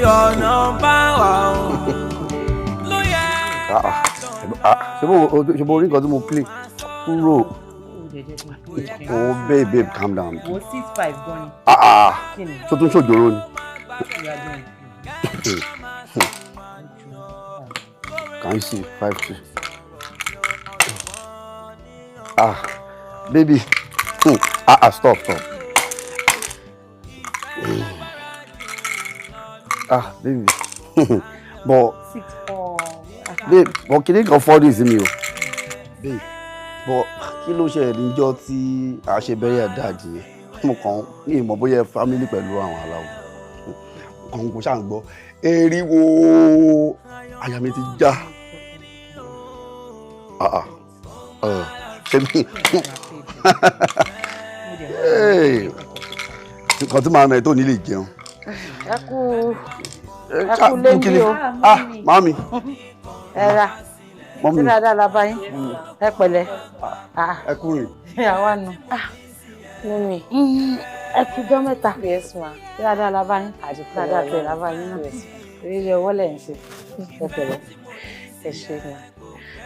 Ọ̀nà bá wà o ló yẹ. Ah, ah, ṣe bó orí nǹkan tí mo play kúrò? Oh babe, babe, calm down. Wo, 6'5" gan ni. Ah ah. Kí ni? Tó tún ṣòjòrò ni. You are doing. Can you see 5'2"? Ah, baby. Ah ah, stop, stop. Ah, baby. But 6'4". Babe, but kí ni kan fọ́ ní ìsinmi o? Babe, but kí ló ṣẹlẹ̀ níjọ́ tí a ṣe burial daddy yẹn? Mo kàn ní ìmọ̀ bóyá ẹ family pẹ̀lú àwọn aláwọ̀. Mo kàn kò ṣáà ń gbọ́. Eriwo, àyà mi ti já. Ah ah. Ṣé mi? Hey, nǹkan tí màá mẹ́ tó ní lè jẹun. Ẹ kú lé ní o. Ah, màámi. Ẹ ra Mummy. sí dáadáa la bá yín, ẹ pẹ̀lẹ́. Ah, Ẹ kú rìn. Àwa nù. Mummy. Ẹ kú jọ́ mẹ́ta. Yes ma. Sí dáadáa la bá yín, dáadáa tẹ̀ la bá yín náà. Yes. Rírí ọwọ́ lẹ̀ ń ṣe, ẹ pẹ̀lẹ́. Ẹ ṣe ma.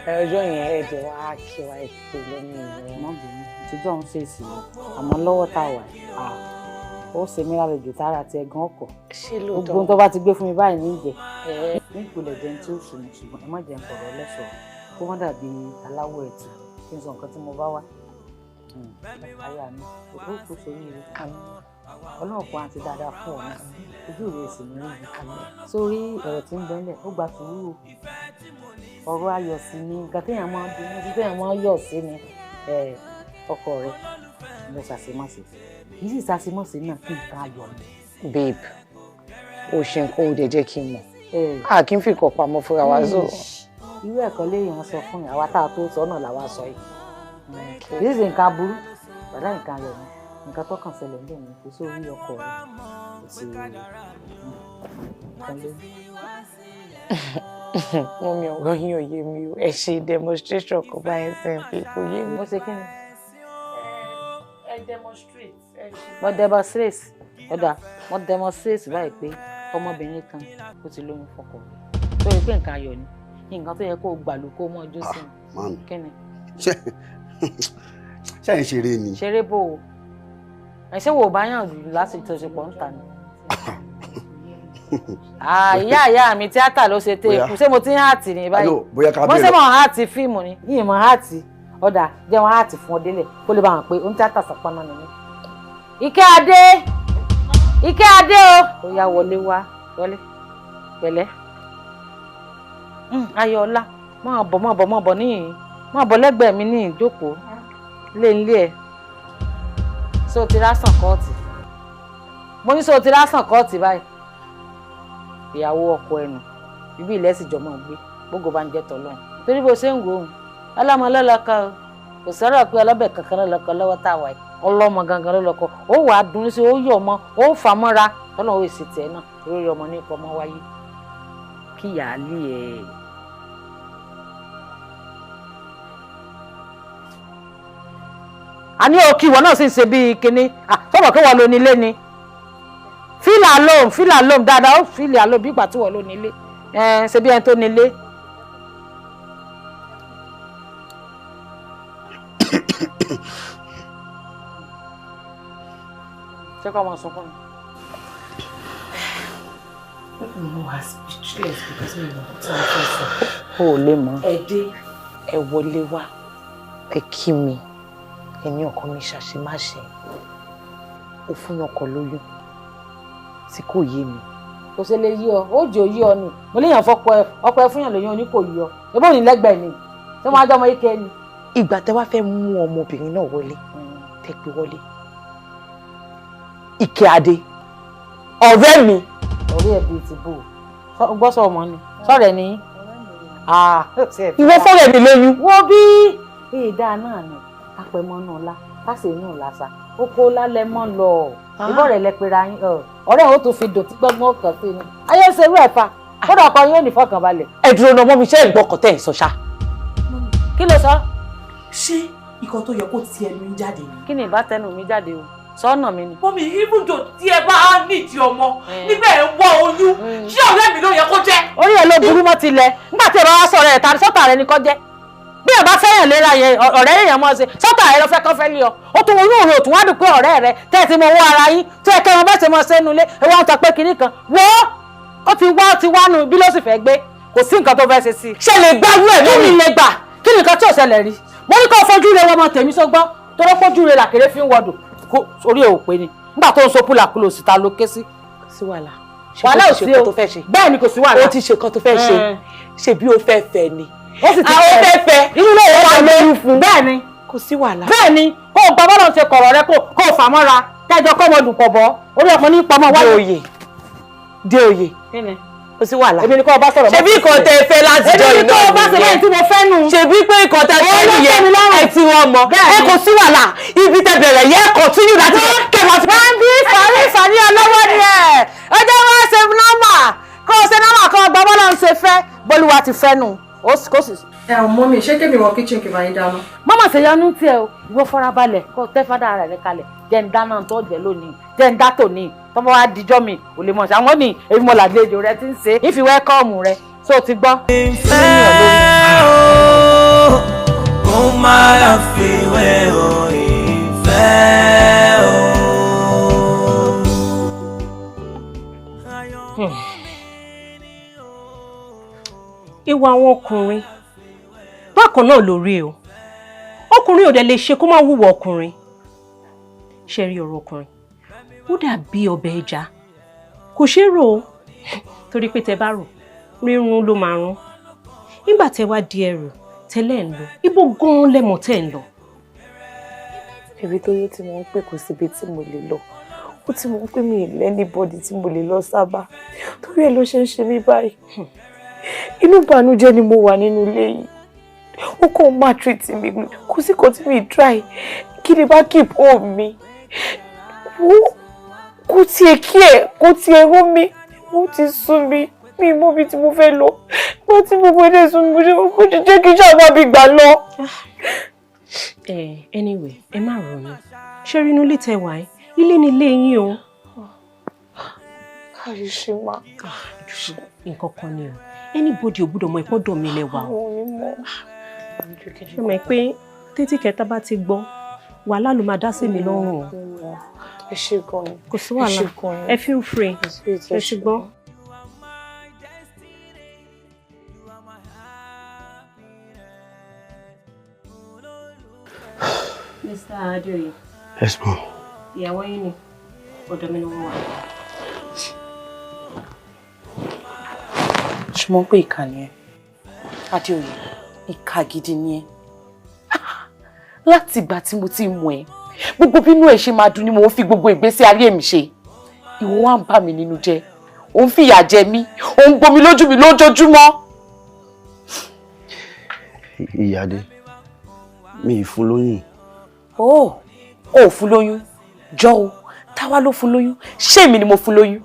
Ẹ ọjọ́ yẹn, ẹ jẹ́ wá kí wa, ẹ tètè lọ́mọ ìwọ. Má bínú, àtijọ́ ń ṣèṣì ni, àmọ́ lọ́wọ́ tá a wà yìí, ah, ó ṣe mí lálejò tára ti ẹ̀gán ọkọ̀. Ṣé lóòótọ́? Gbogbo ohun tó bá ti gbé fún mi báyìí ní ìjẹ ní ìpìlẹ̀ jẹun tí ó sùn mí, ṣùgbọ́n ẹ má jẹun fọ̀rọ̀ lẹ́sọ̀ọ́ kó má dàbí aláwọ̀ ẹ̀tù kí n sọ nǹkan tí mo bá wá. Aya mi, òkú kò sórí rẹ, Ọlọ́run kan àti dáadáa fún ọ náà, ojú rẹ sì ní rí ibi sórí ọ̀rọ̀ tí ń bẹ́ńlẹ̀. Ó gba sùúrù, ọ̀rọ̀ ayọ̀ sí ni, nǹkan téèyàn máa ń dunnú sí, téèyàn máa ń yọ̀ sí ni. Ọkọ rẹ ló ṣàṣemọ́sí, kì í sì ṣàṣemọ́sí náà kí nǹkan ayọ̀ ni. Babe, o ṣe nǹkan, ó dẹ̀ jẹ́ kí n mọ̀. A kì í fi kọ̀ pamọ́ fúnra wa so. Irú ẹ̀kọ́ léèyàn sọ fún yàrá tá a tó sọ náà làwa sọ yìí. Kì í ṣe nǹkan aburú, bàdá, nǹkan ayọ̀ ni. Nǹkan tó kàn ṣẹlẹ̀ ńbẹ̀ ni kò sórí ọkọ rẹ kò sí nǹkan lóyún. Mummy, ọ̀rọ̀ yín ò yé mi o. Ẹ ṣe demonstration kan báyìí sẹ́yìn pé kò yé mi. Mo ṣe kí ni? Ẹ demonstrate. Ẹ ṣe. Mo demonstrate, ọ̀dà, mo demonstrate báyìí pé ọmọbìnrin kan ó ti lóyún fọ́kọ rẹ̀, tó rí pé nǹkan ayọ̀ ni, nǹkan tó yẹ kó o gbà ló kó o mọ ọjọ́ sí ni. Màámi. Kí ni? Ṣé ẹ̀ ń ṣeré ni? Ṣeré bò ó, ẹ ṣé wo bá yàn láti tọ́sípọ̀ ń ta ni? Ah, ìyá ìyá mi, tíátà ló ṣe tẹ́ ikú. Ṣé mo ti ń act ní báyìí? Hello, bóyá ká Mo ṣe bẹ̀rẹ̀. mọ̀ act fíìmù ni yìí, mọ̀ act. Ọ̀dà jẹ́ wọn act fún ọ délẹ̀ kó lè bá wọn pé ó ń tíátà sàpamọ́ ni mí. Ike Adé, Ike Adé o, ó yá, wọlé wá, wọlé pẹ̀lẹ́. Ayọ̀ọ́lá, máa bọ̀, máa bọ̀, máa bọ̀ níyìn, máa bọ̀ lẹ́gbẹ̀ẹ́ mi ní ìjókòó lé nílé ẹ̀. Ṣé o ti rásàn kọ́ọ̀tì? Mo ní ṣé o ti rásàn kọ́ọ̀tì báyìí? Ìyàwó ọkọ ẹnu ibi ilẹ̀ sì jọmọ gbé gbogbo bá ń jẹ́ tọ́lọ́run, torí bó ṣe ń wò ó, ọlọ́mọ lọ́lọ́kọ o. Kò sọ̀rọ̀ pé ọlọ́bẹ̀ kankan lọ́lọ́kọ lọ́wọ́ tá a wà yìí, ọlọ́mọ gangan lọ́lọ́kọ. Ó wà á dùn sí, ó yọ̀ ọmọ, ó fà mọ́ra, tọ́lọ́run ó sì tiẹ̀ náà lórí ọmọ ní ipò ọmọ wáyé kí ìyáálé ẹ̀. Àní òkì ìwọ náà sì ń ṣe bíi kinní sọ̀rọ̀ kí wọ́n lo nílé ni. Fílà lóhùn, fílà lóhùn dáadáa, ó fílà lóhùn bí ìgbà tí wọ́n ló nílé ẹ̀ ṣe bí ẹni tó nílé. Ṣé kọ́ ọmọ sunkún ni? Mo wà speechless because mi ò mọ̀ tí mo fẹ́ sọ. O ò lè mọ̀. Ẹ dé, ẹ wọlé wá, ẹ kí mi, ẹ ní ọkọ mi ṣàṣemáṣe, ó fún ọkọ lóyún tí kò yé mi. Kò ṣe lè yí ọ, ó jò yí ọ ni. Mo léèyàn fọkọ ẹ, ọkọ ẹ fún yàn lóyún, oní kò yí ọ, ebó ní lẹ́gbẹ̀ẹ́ ni, ṣé wọn á jọ ọmọ ike ni. Ìgbà tẹ wá fẹ́ mú ọmọbìnrin náà wọlé, tẹ pé wọlé, Ike Adé, ọ̀rẹ́ mi. Ọ̀rẹ́ ẹ̀ bíi ti bò ó gbọ́ sọ ọmọ ni sọ̀rọ̀ ẹ̀ ní. Ìwọ fọ́rẹ́ mi lóyún. Wo bí èèdà náà ni apẹ̀mọ́ náà la kásì inú làṣà ó kó lálẹ́ mọ́ lọ ìbọn rẹ̀ lẹ pera yín, ọ̀rẹ́ ò tún fi dòtí gbọ́ngbọ́n kàn sí ni ayé ń ṣerú ẹ̀ fa, kódà ọkọ yín ò ní fọkànbalẹ̀. Ẹ dúró náà, mọ́ mi, ṣe é gbọ́kọ̀ tẹ́ ẹ̀ sọ ṣá. Kí ló sọ? Ṣé ikọ̀ tó yẹ kó ti ẹnu yín jáde ni? Kí ni ìbátẹnu mi jáde o? Sọ́nà mi ni. Mummy, even though tí ẹ bá nídìí ọmọ nígbà ẹ ń wá oyún, ṣé ọ̀rẹ́ mi ló yẹ kó jẹ́? Orí ẹ ló burú mọ́ tilẹ̀. Nígbà tí ẹ bá wá sọ̀rọ̀ ẹ̀ tàbí sọ́tà rẹ ni kò jẹ́. Bí ẹ bá fẹ́yàn léra yẹn, ọ̀rẹ́ èèyàn mọ́ ṣe. Sọ́tà rẹ ló fẹ́ kọ́ fẹ́ lé ọ. Ó tún oyún òun òtún wá dùn pé ọ̀rẹ́ rẹ tẹ́ ẹ ti mọ owó ara yín tó ẹ kẹ́ wọn bá ṣe mọ sẹ́nu ilé. Ẹ wá ń sọ pé kinní kan. Wo ó ti wá, ó ti wá nù bí ló sì fẹ́ gbé. Kò sí nǹkan tó fẹ́ ṣe sí i. Ṣé lè gbárù ẹ̀? Kí ni lè gbà? Kí ni nǹkan tí ò ṣẹlẹ̀ rí? Mo ní kó fojú rẹ wọmọ tèmi sógbọ́n. Torọ́ fojú rẹ làkèrè fi ń wọdù. Orí ẹ̀ ò pé ni. Nígbà tó ń so púlàkulò síta ló ké sí. Sí wàhálà. Wàhálà ò sí o. Bẹ́ẹ̀ ni, kò sí wàhálà. Ó ti ṣe nǹkan tó fẹ́ ṣe. Ṣe bí ó fẹ́ fẹ́ ni. Ó sì ti fẹ́ fẹ́ fẹ́. Inú ilé ìwé wa lóyún fún. Bẹ́ẹ̀ ni. Kò sí wàhálà. Bẹ́ẹ̀ ni, kó o gba bọ́lọ̀ ṣe kọ̀rọ̀ rẹ, kó o fà mọ́ra. Kẹjọ kọ́ ọmọ dùn pọ̀ bọ́. Orí ọmọ ní pamọ́ wáyé. Dé oyè. Dé oyè. Kò sí wàhálà. Èmi ni kò bá sọ̀rọ̀. Ṣebí nǹkan tẹ fẹ́ láti jọ iná nìyẹn. Èmi ni kò bá sọ̀rọ̀ tí mo fẹ́ nù. Ṣebí pé nǹkan tẹ fẹ́ nìyẹn, ẹ ti wọn mọ̀. Ẹ kò sí wàhálà. Ibi tẹ bẹ̀rẹ̀ yẹ continue láti kẹwàá. Wọ́n bí fàrí fàrí ọlọ́wọ́ ni ẹ̀. Ó jẹ́ wọ́n ṣe nọ́mà. Kó o ṣe nọ́mà kó o gbọ́ bọ́lá ń ṣe fẹ́. Bólúwa ti fẹ́ nù. Ó sì kó sì. Ẹ ò mọ́ mi, ṣé kébì wọ kíchìn kì bá yín dáná? Mọ́mọ́ ṣe yọnu tiẹ̀ o. Ìwọ farabalẹ̀ kó o tẹ́ fádà rẹ̀ kalẹ̀. Jẹ́ ń dáná tó jẹ́ lónìí. Jẹ́ ń dá tòní. Tọ́mọ wa dijọ́ mi ò lè mọ̀ ṣe àwọn ní èmi mo làlejò rẹ ti ń ṣe ìfi wẹ́kọ̀mù rẹ tó o ti gbọ́. Ìfẹ́ o, kó má la fi wé o, ìfẹ́ o. Ìwà àwọn ọkùnrin bákan náà lórí o. Ọkùnrin ò dẹ̀ lè ṣe kó má wúwo ọkùnrin. Ṣe rí ọ̀rọ̀ ọkùnrin, ó dàbí ọbẹ̀ ẹja, kò ṣeé rò ó, torí pé tẹ bá rò, rírun ló máa rún. Nígbà tẹ wá di ẹrù tẹ́lẹ̀ ń lọ, ibo gan-an lẹ́mọ̀ tẹ́ ń lọ. Ibi tó yẹ tí mo ń pè, kò síbi tí mo lè lọ. Ó ti mọ̀ pé mi ì lẹ́nibọ́dì tí mo lè lọ sábà, torí ẹ̀ ló ṣe ń ṣe mí báyìí. Inú ìbànújẹ́ ni mo wà nínú ilé yìí. Ó kàn máa treat mi, kò sí kan tí mi try kí ni bá keep home mi. Kò tiẹ̀ kí ẹ̀, kò tiẹ̀ rọ́ mi. Mo ti sú mi, mi mọ ibi tí mo fẹ́ lọ. Bá tí gbogbo ẹ̀dẹ̀ sú mi, mo ṣe kó jẹ́ kí ṣáà má bí gbà lọ. Anyway, ẹ má ronú. Ṣé rí inú ilé tẹ wà ẹ́, ilé ni ilé yín o. Káyọ̀ ṣe máa. Nǹkan kan ni o, anybody ò gbúdọ̀ mọ ìpọ́dọ̀ mi lẹ wà o. Ṣé mọ̀ pé títí kẹta bá ti gbọ́, wàhálà ló máa dá sí mi lọ́rùn o. Ẹ ṣé gan ni. Kò sí wàhálà, ẹ feel free, ẹ ṣe gbọ́. Mr. Adeoye. Yes, ma'am. Ìyàwó yín ni, ọ̀dọ̀ mi ni wọ́n wà. Ṣùgbọ́n pé ìkà ni ẹ, Adéoyè, ìkà gidi ni ẹ. Láti ìgbà tí mo ti mọ̀ ẹ́, gbogbo bínú ẹ ṣe máa dùn ni mo ń fi gbogbo ìgbésí ayé mi ṣe. Ìwọ wá ń bà mí nínú jẹ́, ò ń fìyà jẹ mí, ò ń gbomi lójú mi lójoojúmọ́. Ìyáde, mi ì fún lóyún. Ó ò fún lóyún? Jọ o, táwa ló fún lóyún? Ṣé èmi ni mo fún lóyún?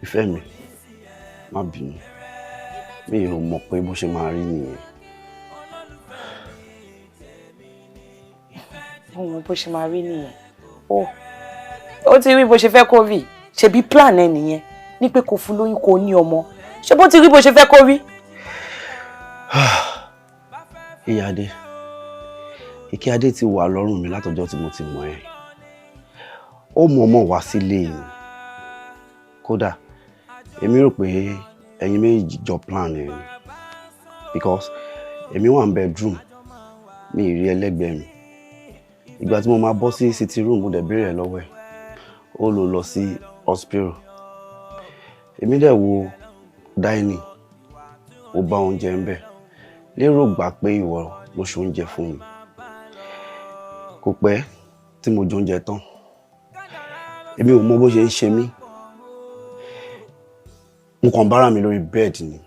Ìfẹ́ mi, má bínú, mi ò mọ̀ pé bó ṣe máa rí nìyẹn. Mo mọ̀ bó ṣe máa rí nìyẹn. Ó ti rí bó ṣe fẹ́ kó rí. Ṣebí plan ẹ nìyẹn ní pé kó fún lóyún, kó ní ọmọ. Ṣé bó ti rí bó ṣe fẹ́ kó rí? Ìyáde, Ike Adé ti wà lọ́rùn mi látọjọ́ tí mo ti mọ̀ ẹ́. Ó mọ̀ọ́mọ̀ wá sílé yìí. Kódà èmi rò pé ẹ̀yin méjì jọ plan ẹ̀ ni, because èmi wà ní bedroom, mi ì rí ẹlẹ́gbẹ̀ẹ́ mi. Ìgbà tí mo máa bọ́ sí sitting room, mo dẹ̀ béèrè ẹ̀ lọ́wọ́ ẹ̀, ó lò lọ sí hospital. Èmi dẹ̀ wo dining, ó bá oúnjẹ ń bẹ̀, lérò gbà pé ìwọ ló ṣe oúnjẹ fún mi. Kò pẹ́ tí mo jẹ oúnjẹ tán, èmi ò mọ bó ṣe ń ṣe mí, mo kàn bára mi lórí bed ni.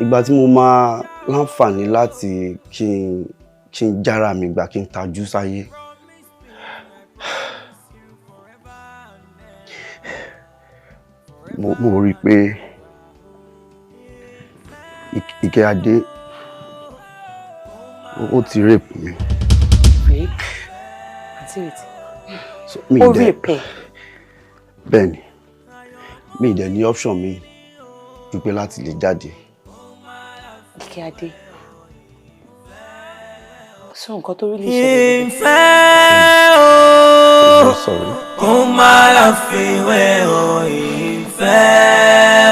Ìgbà tí mo máa láǹfààní láti kí n jára mi gbà, kí n tajú sáyé, mo rí i pé Ike Adé ó ti rape mi. Rape? Àǹtí Ìrètí, Ó rape ẹ? Bẹ́ẹ̀ni, mi ì dẹ̀ ní option mi ju pé láti lè jáde. Ike Adé, sọ nǹkan tó rí lè ṣẹlẹ̀. Ìfẹ́ o, kó má láfiwé o, ìfẹ́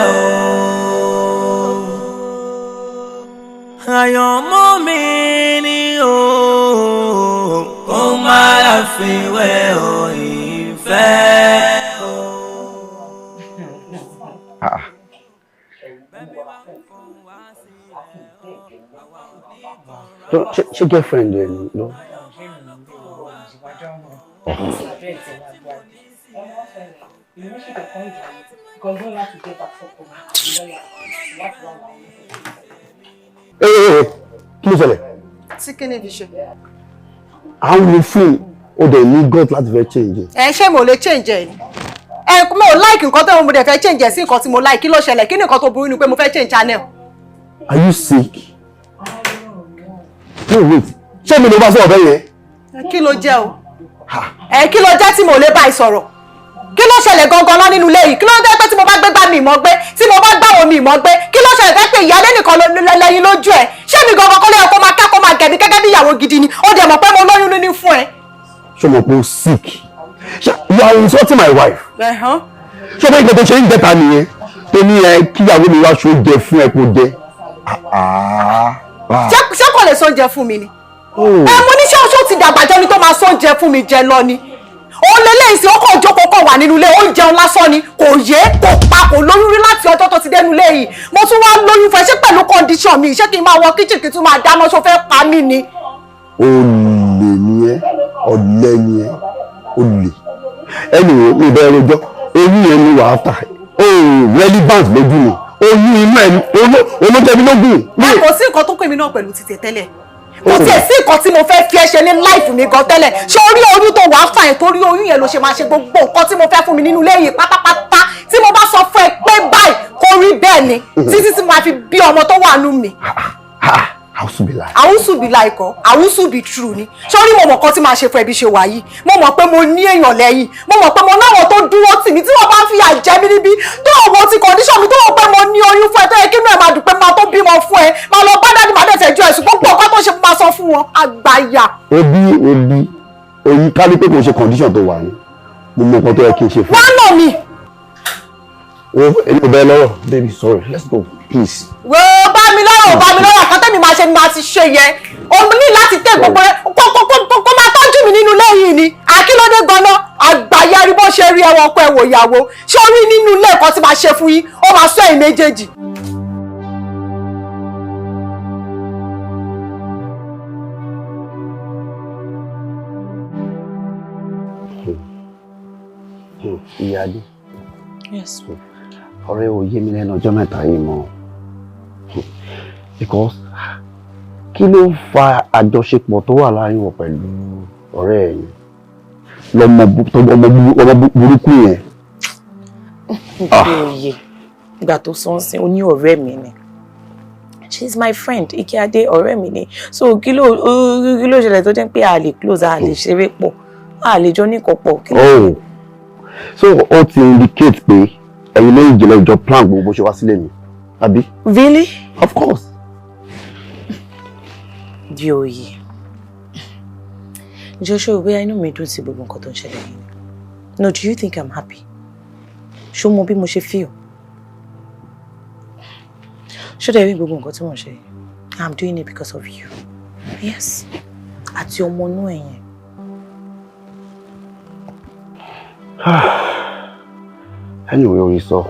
o. Àyànmọ́ mi ni o, kó má láfiwé o, ìfẹ́ o. Ah. Ṣé girlfriend ẹ ni lọ? Ee, kí ló ṣẹlẹ̀? Tí kí ni fi ṣe? À ń wo fíìmù, ó dẹ̀ ní gut láti fẹ́ change. Ẹ ṣé mo lè change ẹ ni? Ẹ mo like nǹkan tó mo dẹ̀ fẹ́ change ẹ sí nǹkan tí mo like. Kí ló ṣẹlẹ̀? Kí ni nǹkan tó burú ni pé mo fẹ́ change channel? Are you sick? No, wait. Ṣé mi ló bá sọ̀rọ̀ bẹ́ẹ̀ yẹn? Kí ló jẹ́ o? Ẹ kí ló jẹ́ tí mo lè bá ẹ sọ̀rọ̀? Kí ló ṣẹlẹ̀ gangan lọ nínú ilé yìí? Kí ló dé pé tí mo bá gbé gbá mi ìmọ̀ gbé? Tí mo bá gbáwo mi ìmọ̀ gbé? Kí ló ṣẹlẹ̀ pé ìyáálé nìkan lẹ́yìn lójú ẹ̀? Ṣé mi gangan kọ́ ló yẹ kó máa kẹ́kọ̀ọ́ máa gẹ̀mí gẹ́gẹ́ bí ìyàwó gidi ni? Ó dẹ̀ mọ̀ pé mo lóyún níní fún ẹ. Ṣé o mọ̀ pé o sick? You are insulting my wife. Ṣé o mọ̀ ìgbà tó ṣe ń jẹta nìyẹn? Tó ní ẹ kíyàwó mi wá ṣó jẹ fún ẹ kó jẹ. Ṣé kò lè sóúnjẹ fún mi ni? Ẹ mo ní ṣé oṣù ti dàgbà jẹ́ ni tó máa sóúnjẹ fún mi jẹ lọ ni? Òun lélẹ́yìn sí ó kàn jókòó kàn wà nínú ilé, ó ń jẹun lásán ni, kò yé, kò pa, kò lóyún rí láti ọjọ́ tó ti dénú ilé yìí. Mo tún wá lóyún fún ẹ, ṣé pẹ̀lú condition mi, ṣé kí n máa wọ kíchìn kí n tún máa dáná, ṣó fẹ́ pa mí ni? Olè ni ẹ, ọ̀lẹ ni ẹ, olè. Anyway, mi bẹ́ẹ̀ rojọ́, oyún yẹn ni wàá tà, ó relevant lójú mi, oyún inú ẹ̀ olójẹ́mi lógún. Ẹ kò sí nǹkan tó pè mí náà pẹ̀lú títẹ̀ tẹ́lẹ̀. Kò tiẹ̀ sí nǹkan tí mo fẹ́ fi ẹ́ ṣe ní láìfù mi gan tẹ́lẹ̀. Ṣé orí oyún tó wàá fà ẹ́ torí oyún yẹn ló ṣe máa ṣe gbogbo nǹkan tí mo fẹ́ fún mi nínú ilé yìí pátápátá. Tí mo bá sọ fún ẹ pé báyìí kò rí bẹ́ẹ̀ ni títí tí mo máa fi bí ọmọ tó wà nú mi. Àwùsù bí láì kọ́, àwùsù bí true ni. Ṣé orí mo mọ̀ kan tí màá ṣe fún ẹbí ṣe wà yìí? Mo mọ̀ pé mo ní èèyàn lẹ́yìn. Mo mọ̀ pé mo náwọn tó dúró tì mí tí wọ́n bá ń fìyà jẹ mí níbí. Tó òwò ti condition mi tó wọ́n pé mo ní oyún fún ẹ tó yẹ kí inú ẹ̀ máa dùn pé máa tó bímọ fún ẹ. Máa lọ bá dáàdì máa dẹ̀ fẹ́ jọ ẹ̀sùn gbogbo ọ̀pá tó ṣe máa sọ fún wọn. Àgbàyà. Ebi oyún ká ní pé kò ṣe condition tó wà ní. Mo mọ nǹkan tó yẹ kí n ṣe fún ẹ. Wá nà mí. Èmi ò bẹ lọ́rọ̀, baby, sorry, let's go, please. Wo bá mi lọ́rọ̀, bá mi lọ́rọ̀, àkọ́tẹ́ mi máa ṣe ni máa ti ṣe yẹn. O ní láti tẹ gbogbo rẹ, kó máa tọ́jú mi nínú ilé yìí ni. Àkílódé gan-an, àgbàyà rí bó ṣe rí ẹwọ ọkọ ẹwọ ìyàwó. Ṣé o rí nínú ilé ẹ̀kọ́ tí máa ṣe fún yín? Ó máa sọ ẹ̀yin méjèèjì. Ìyá Adé. Yes. Ọ̀rẹ́ ò yé mi lẹ́nu ọjọ́ mẹ́ta yìí mọ́, because kí ló ń fa àjọṣepọ̀ tó wà láàrin wọ̀ pẹ̀lú ọ̀rẹ́ ẹ̀ yẹn lọ́mọ burúkú yẹn. Oyè ìgbà tó sọ ń sin ó ní ọ̀rẹ́ mi ni, she is my friend, Ike Adé ọ̀rẹ́ mi ni, so kí ló ṣẹlẹ̀ tó jẹ́ pé a lè close, a lè ṣeré pọ̀, a lè jọ ní nǹkan pọ̀. Oh, so ó ti indicate pé ẹ̀yin lẹ́yìn ìjìnlẹ̀ ìjọ plan gbogbo bó ṣe wá sílé mi, àbí? Really? Of course. Di oyè. Joshua, bóyá inú mi dùn sí gbogbo nǹkan tó ń ṣẹlẹ̀ yìí. No, do you think I'm happy? Ṣó mọ bí mo ṣe feel? Ṣó dẹ̀ rí gbogbo nǹkan tí mò ń ṣe yìí? I'm doing it because of you. Yes. Àti ọmọ inú ẹ̀ yẹn. Anyway, orí sọ,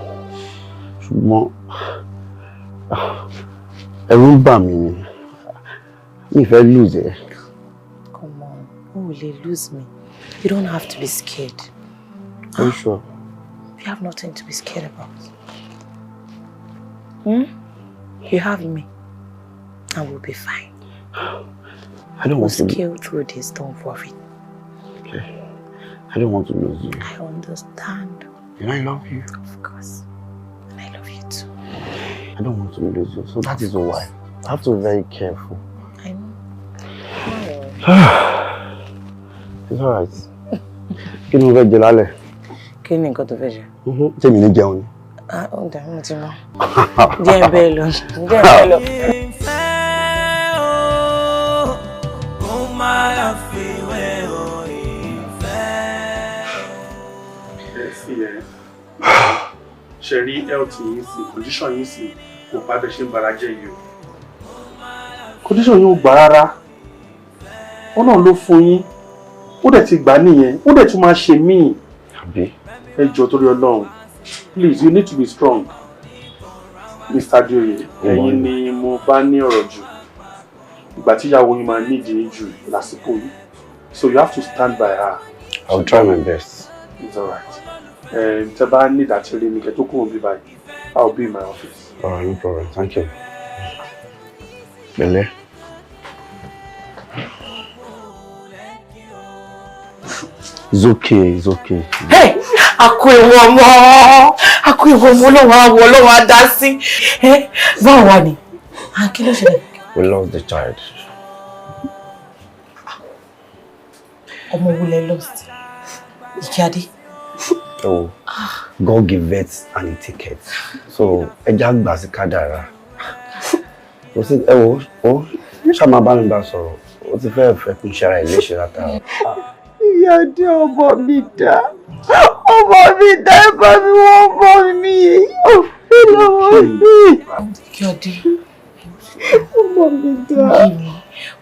ṣùgbọ́n ẹ̀rù ń bà mí ni, mi fẹ́ lose ẹ. Come on, o ò lè lose me. You don't have to be scared. Are you sure? You have nothing to be scared about. Hmm? You have me, and we'll be fine. I don't want to. We'll scale through this, don't worry. Okay. I don't want to lose you. I understand. You know I love you. Of course. And I love you too. I don't want to lose you. So that is why. I have to be very careful. I know. It's alright. Kí ni mo fẹ́ jẹ lálẹ́? Kí ni nǹkan tó fẹ́ jẹ? Ṣé mi ní jẹun ni? Ah, ó dà, mo ti mọ̀. Díẹ̀ bẹ́ẹ̀ lọ. Díẹ̀ bẹ́ẹ̀ lọ. Ìfẹ́ o, kó má la fi wé o ìfẹ́. Ẹ sì ẹ ṣe rí health yín sí, condition yín sí, kò bá bẹ ṣe ń bara jẹ́ yìí o. Condition yín ò gbà rárá. Ọlọ́run ló fún yín. Ó dẹ̀ ti gbà nìyẹn. Ó dẹ̀ tún máa ṣe míì. Àbí? Ẹ jọ̀ọ́ torí Ọlọ́run. Please, you need to be strong. Mr. Adeoye, ẹ̀yin ni mo bá ní ọ̀rọ̀ jù. Ìgbà tí ìyàwó yín máa nídìí yín jù lásìkò yìí. So you have to stand by her. I will try my best. It's alright. Tẹ́ bá ní ìdàtí rí mi kẹ́ tó kúrò níbí báyìí, I will be in my office. All right, no problem. Thank you. Pẹ̀lẹ́. It's okay, it's okay. Hey, àkó ìwọ ọmọ, àkó ìwọ ọmọ, Ọlọ́run á wọ, Ọlọ́run á dá sí. Ẹ báwo wà ní? Kí ló ṣẹlẹ̀? We lost the child. Ọmọ wo lẹ lost? Ìkíadé. Oh, God give birth and he take it. So, ẹ jẹ́ á gbà sí kádàrá. Kò sí ẹ wo ó ṣá máa bá mi bá sọ̀rọ̀. Ó ti fẹ́ fẹ́ kún ṣe ara ẹ̀ léṣe látara. Ìyá dé, ọmọ mi dá. Ọmọ mi dá, ẹ bá mi wọ́n ọmọ mi. Òfin lọ́wọ́ mi. Ìkíadé. Ọmọ mi dá. Ó yé mi,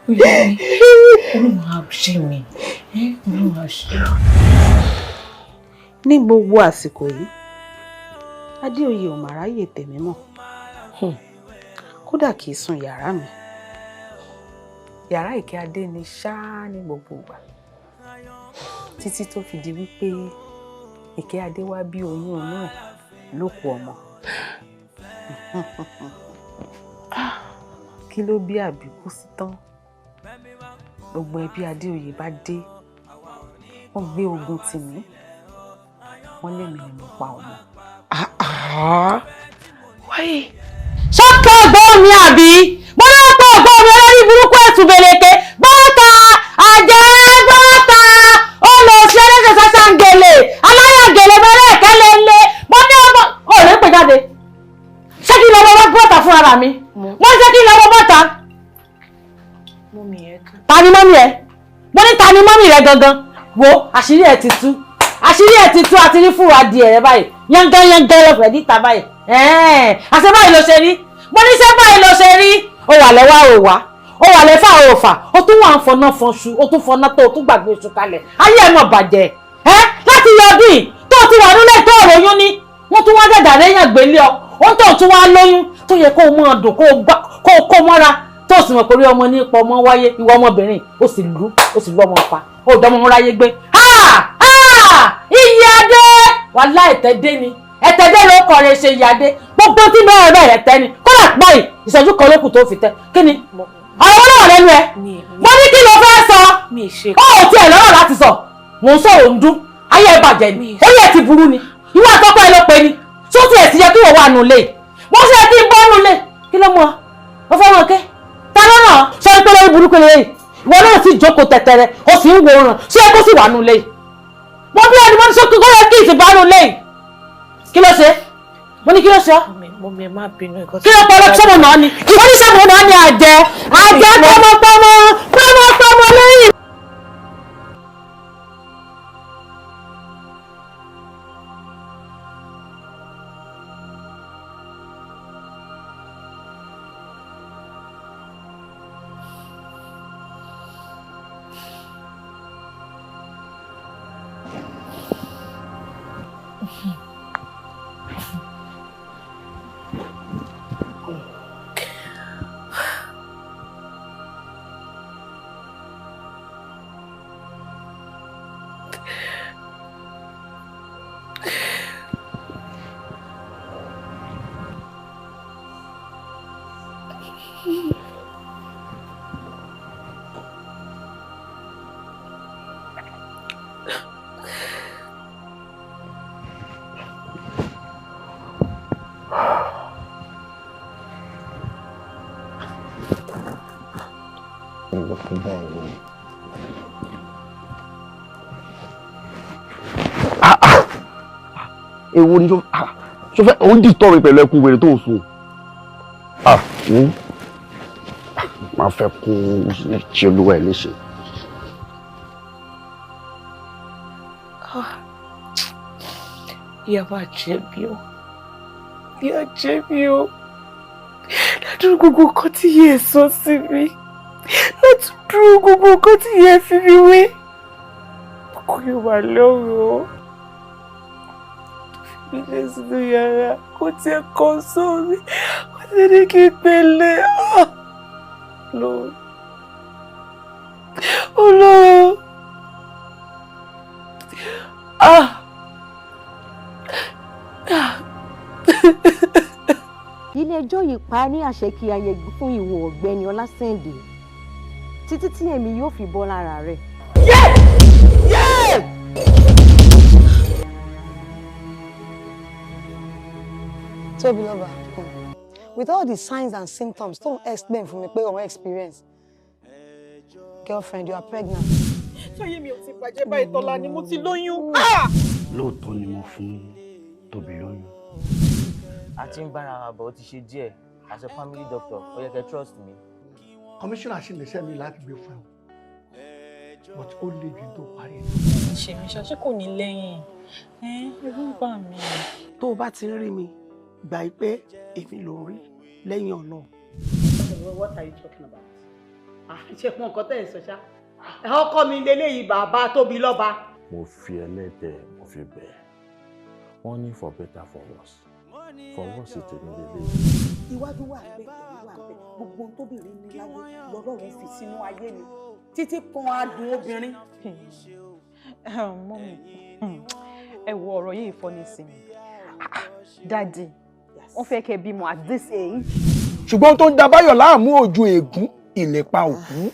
ó yé mi. Ọlọ́run á ṣe mi. Ọlọ́run á ṣe mi. Ní gbogbo àsìkò yìí, Adéoyè ò mà ráyè tèmi mọ́. Kódà kì í sùn yàrá mi. Yàrá Ìkẹ́ Adé ni ṣáá ní gbogbo ìgbà. Títí tó fi di wípé Ìkẹ́ Adé wá bí oyún inú ẹ̀ lókù ọmọ. Kí ló bí àbíkú sí tán? Gbogbo ẹbí Adéoyè bá dé, wọ́n gbé ogun tì mí. Wọ́n lémi ni mo pa ọmọ. Wáyé. Ṣọ́kẹ́ ọ̀gbọ́n mi àbí? Mo ní ọ̀pọ̀ ọ̀gbọ́n mi olórí burúkú ẹ̀sùn bèlèké. Bọ́ọ̀tà àjẹ́ bọ́ọ̀tà olùsí ẹlẹ́sẹ̀ sásàǹgẹ̀lẹ̀ aláyàgẹ̀lẹ̀ bẹ́rẹ̀ ẹ̀kẹ́lẹ̀ ńlẹ̀. Mo ní ọmọ ọ̀rẹ́ pè jáde. Ṣé kí n lọ wọ bọ́ọ̀tà fún ara mi? Wọ́n ṣé kí n lọ wọ bọ́ọ̀tà? Ta ni mọ́mí ẹ? Mo ní ta ni mọ́mí rẹ gangan? Wo àṣírí ẹ ti tú. Àṣírí ẹ̀ ti tú, àti rí fúra di ẹ̀rẹ́ báyìí. Yángán yángán lọ́fẹ̀ẹ́ níta báyìí. Àṣẹ báyìí ló ṣe rí. Mo ní ṣé báyìí ló ṣe rí. Ó wà lẹ́wà ò wá. Ó wà lẹ́fà ò fà. Ó tún wà ń fọná fọnṣu. Ó tún fọná tó, ó tún gbàgbé oṣù kalẹ̀. Ayé ẹ̀ mọ̀ bàjẹ́. Ẹ́ láti yọ ọdún yìí tó ti wà nílé tó òròyún ní. Wọ́n tún wá dàdà lẹ́yìn àgbélé ọ. Ó ń tó tún wá lóyún tó yẹ kó o mọ̀ dùn kó o kó mọ́ra. Tó o sì mọ̀ pé orí ọmọ ní ipò ọmọ wáyé ìwọ ọmọbìnrin ó sì lú ọmọ pa. Ó dánmọ́ ráyé gbé. Iye adé wàhálà ẹ̀tẹ́dé ni, ẹ̀tẹ́dé ló kọ̀ rẹ̀ ṣe iye adé. Gbogbo tí bẹ́ẹ̀ bẹ́ẹ̀ ẹ̀tẹ́ ni. Kódà báyìí ìṣẹ́jú kan ló kù tó fi tẹ́. Kí ni ọ̀rọ̀ wọn náà lẹ́nu ẹ̀? Mo ní kí ló fẹ́ sọ? Ó ò tiẹ̀ lọ́rọ̀ láti sọ. Mò ń sọ̀rọ̀ ń dún. Ayé ẹ bàjẹ́ ni, orí ẹ ti burú ni. Ìwọ àtọ́kọ́ ẹ ló pe ni. Tó tiẹ̀ sì yẹ kí wọ́n wà nù lé. Wọ́n ṣe kí n bọ́ nù lé. Kí ló mú ọ? Ó fẹ́ wọn ké. Ta ló nà? Sọ pé lórí burúkú lè. Ìwọ náà sì jókòó tẹ̀tẹ̀rẹ̀, ó sì ń wòran. Ṣé ẹ kó sì wà nù lé? Wọ́n bí ẹni wọ́n ní sókè kó yẹ kí ìsìnbánu lẹ́yìn. Kí ló ṣe? Mo ní kí ló ṣe ọ́? Mummy ẹ má bínú nǹkan Kí ló pọ̀ lọ sọ́mọ náà ni? Wọ́n ní sọ́mọ náà ni àjẹ́. Àjẹ́ pọ́mọpọ́mọ pọ́mọpọ́mọ lẹ́yìn. Èwo ni ṣó fẹ́ òun dì tọ́ mi pẹ̀lú ẹkún wèrè tó ń sun. Ah, máa fẹ́ kún ṣe olúwa ẹ̀ léṣe. Ìyà máa jẹ mí o, ìyà jẹ mí o. Ládùúrú gbogbo nǹkan tí yẹ sọ sí mi, ládùúrú gbogbo nǹkan tí yẹ fi mi wé. Kò yóò wà lọ́rùn o. Fi mí lé sínú yàrá, kò tiẹ̀ kọ́ sómi, kò tiẹ̀ ní kí n pèlè. Lord. Oh no. Ah. Ilé-ẹjọ́ yìí pa á ní àṣẹ kí a yẹgi fún ìwọ ọ̀gbẹ́ni Ọlásẹ̀ǹdè títí tí èmi yóò fi bọ́ lára rẹ̀. Yeah! Tobiloba, with all the signs and symptoms, don't explain fún mi pé òun experience. Girlfriend, you are pregnant. Ṣáyé mi ò ti bàjẹ́ báyìí, Tọ́lá ni mo ti lóyún. Lóòótọ́ ni mo fún Tóbi lóyún. A ti ń bára wa bọ̀, ó ti ṣe díẹ̀. As a family doctor, ó yẹ kẹ́ trust me. Commissioner sì lè mi láti gbé fún ẹ, but ó le jù tó parí. Ṣèmi ṣe kò ní lẹ́yìn ẹ̀rù ń bà mí. Tó o bá ti ń rí mi, gbà yí pé èmi ló ń rí lẹ́yìn ọ̀nà. What are you talking about? Ṣé fún nǹkan tẹ́ ẹ̀ sọ ṣá? Ọkọ mi leléyìí, bàbá Tóbilọ́ba. Mo fi ẹlẹ́dẹ̀, mo fi bẹ̀ wọ́n ní for better for worse, for worse tèmi lélẹ́yìí. Iwájú wà bẹ́ẹ̀, ẹ̀yìn wà bẹ́ẹ̀, gbogbo ohun tóbìnrin ní láyé lọ́lọ́run fi sínú ayé mi, títí kan adùn obìnrin. Mummy, ẹ wo ọ̀rọ̀ yìí fọ́ ní sí mi. Daddy, wọ́n fẹ́ kẹ́ bímọ at this age. Ṣùgbọ́n tó ń da Báyọ̀ láàmú ojú ègún ìlépa òkú.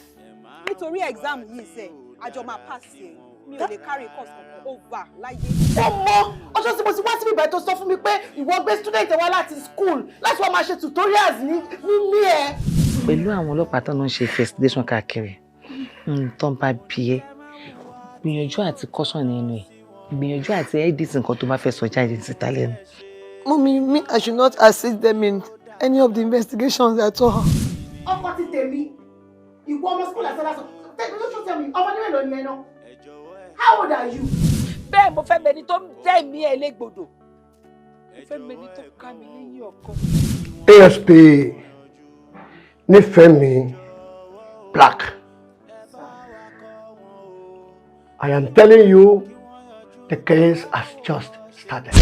Nítorí exam yìí sẹ, àjọ máa pass ẹ, mi ò lè carry course kankan over láyé. Ọmọ ọjọ́ tí mo ti wá síbi ìbàdàn tó sọ fún mi pé ìwọ gbé student wá láti school láti wá máa ṣe tutorials ní ní ẹ. Pẹ̀lú àwọn ọlọ́pàá tó ń ṣe investigation káàkiri tó ń bá bí ẹ, gbìyànjú àti caution nínú ẹ, gbìyànjú àti edit nǹkan tó bá fẹ́ sọ jáde síta lẹ́nu. Mommy, me, I should not assist them in any of the investigations at all. Ọkọ ti tèmi, ìwọ ọmọ school àti ọlásán, tell tell me, ọmọ ní mélòó ni ẹ náà? How old are you? Bẹ́ẹ̀ mo fẹ́ mẹni tó ń dẹ́ mi ẹ̀ légbodò, mo fẹ́ mẹni tó ká mi lẹ́yìn ọkọ. ASP Nífẹ̀mí Black, I am telling you, the case has just started.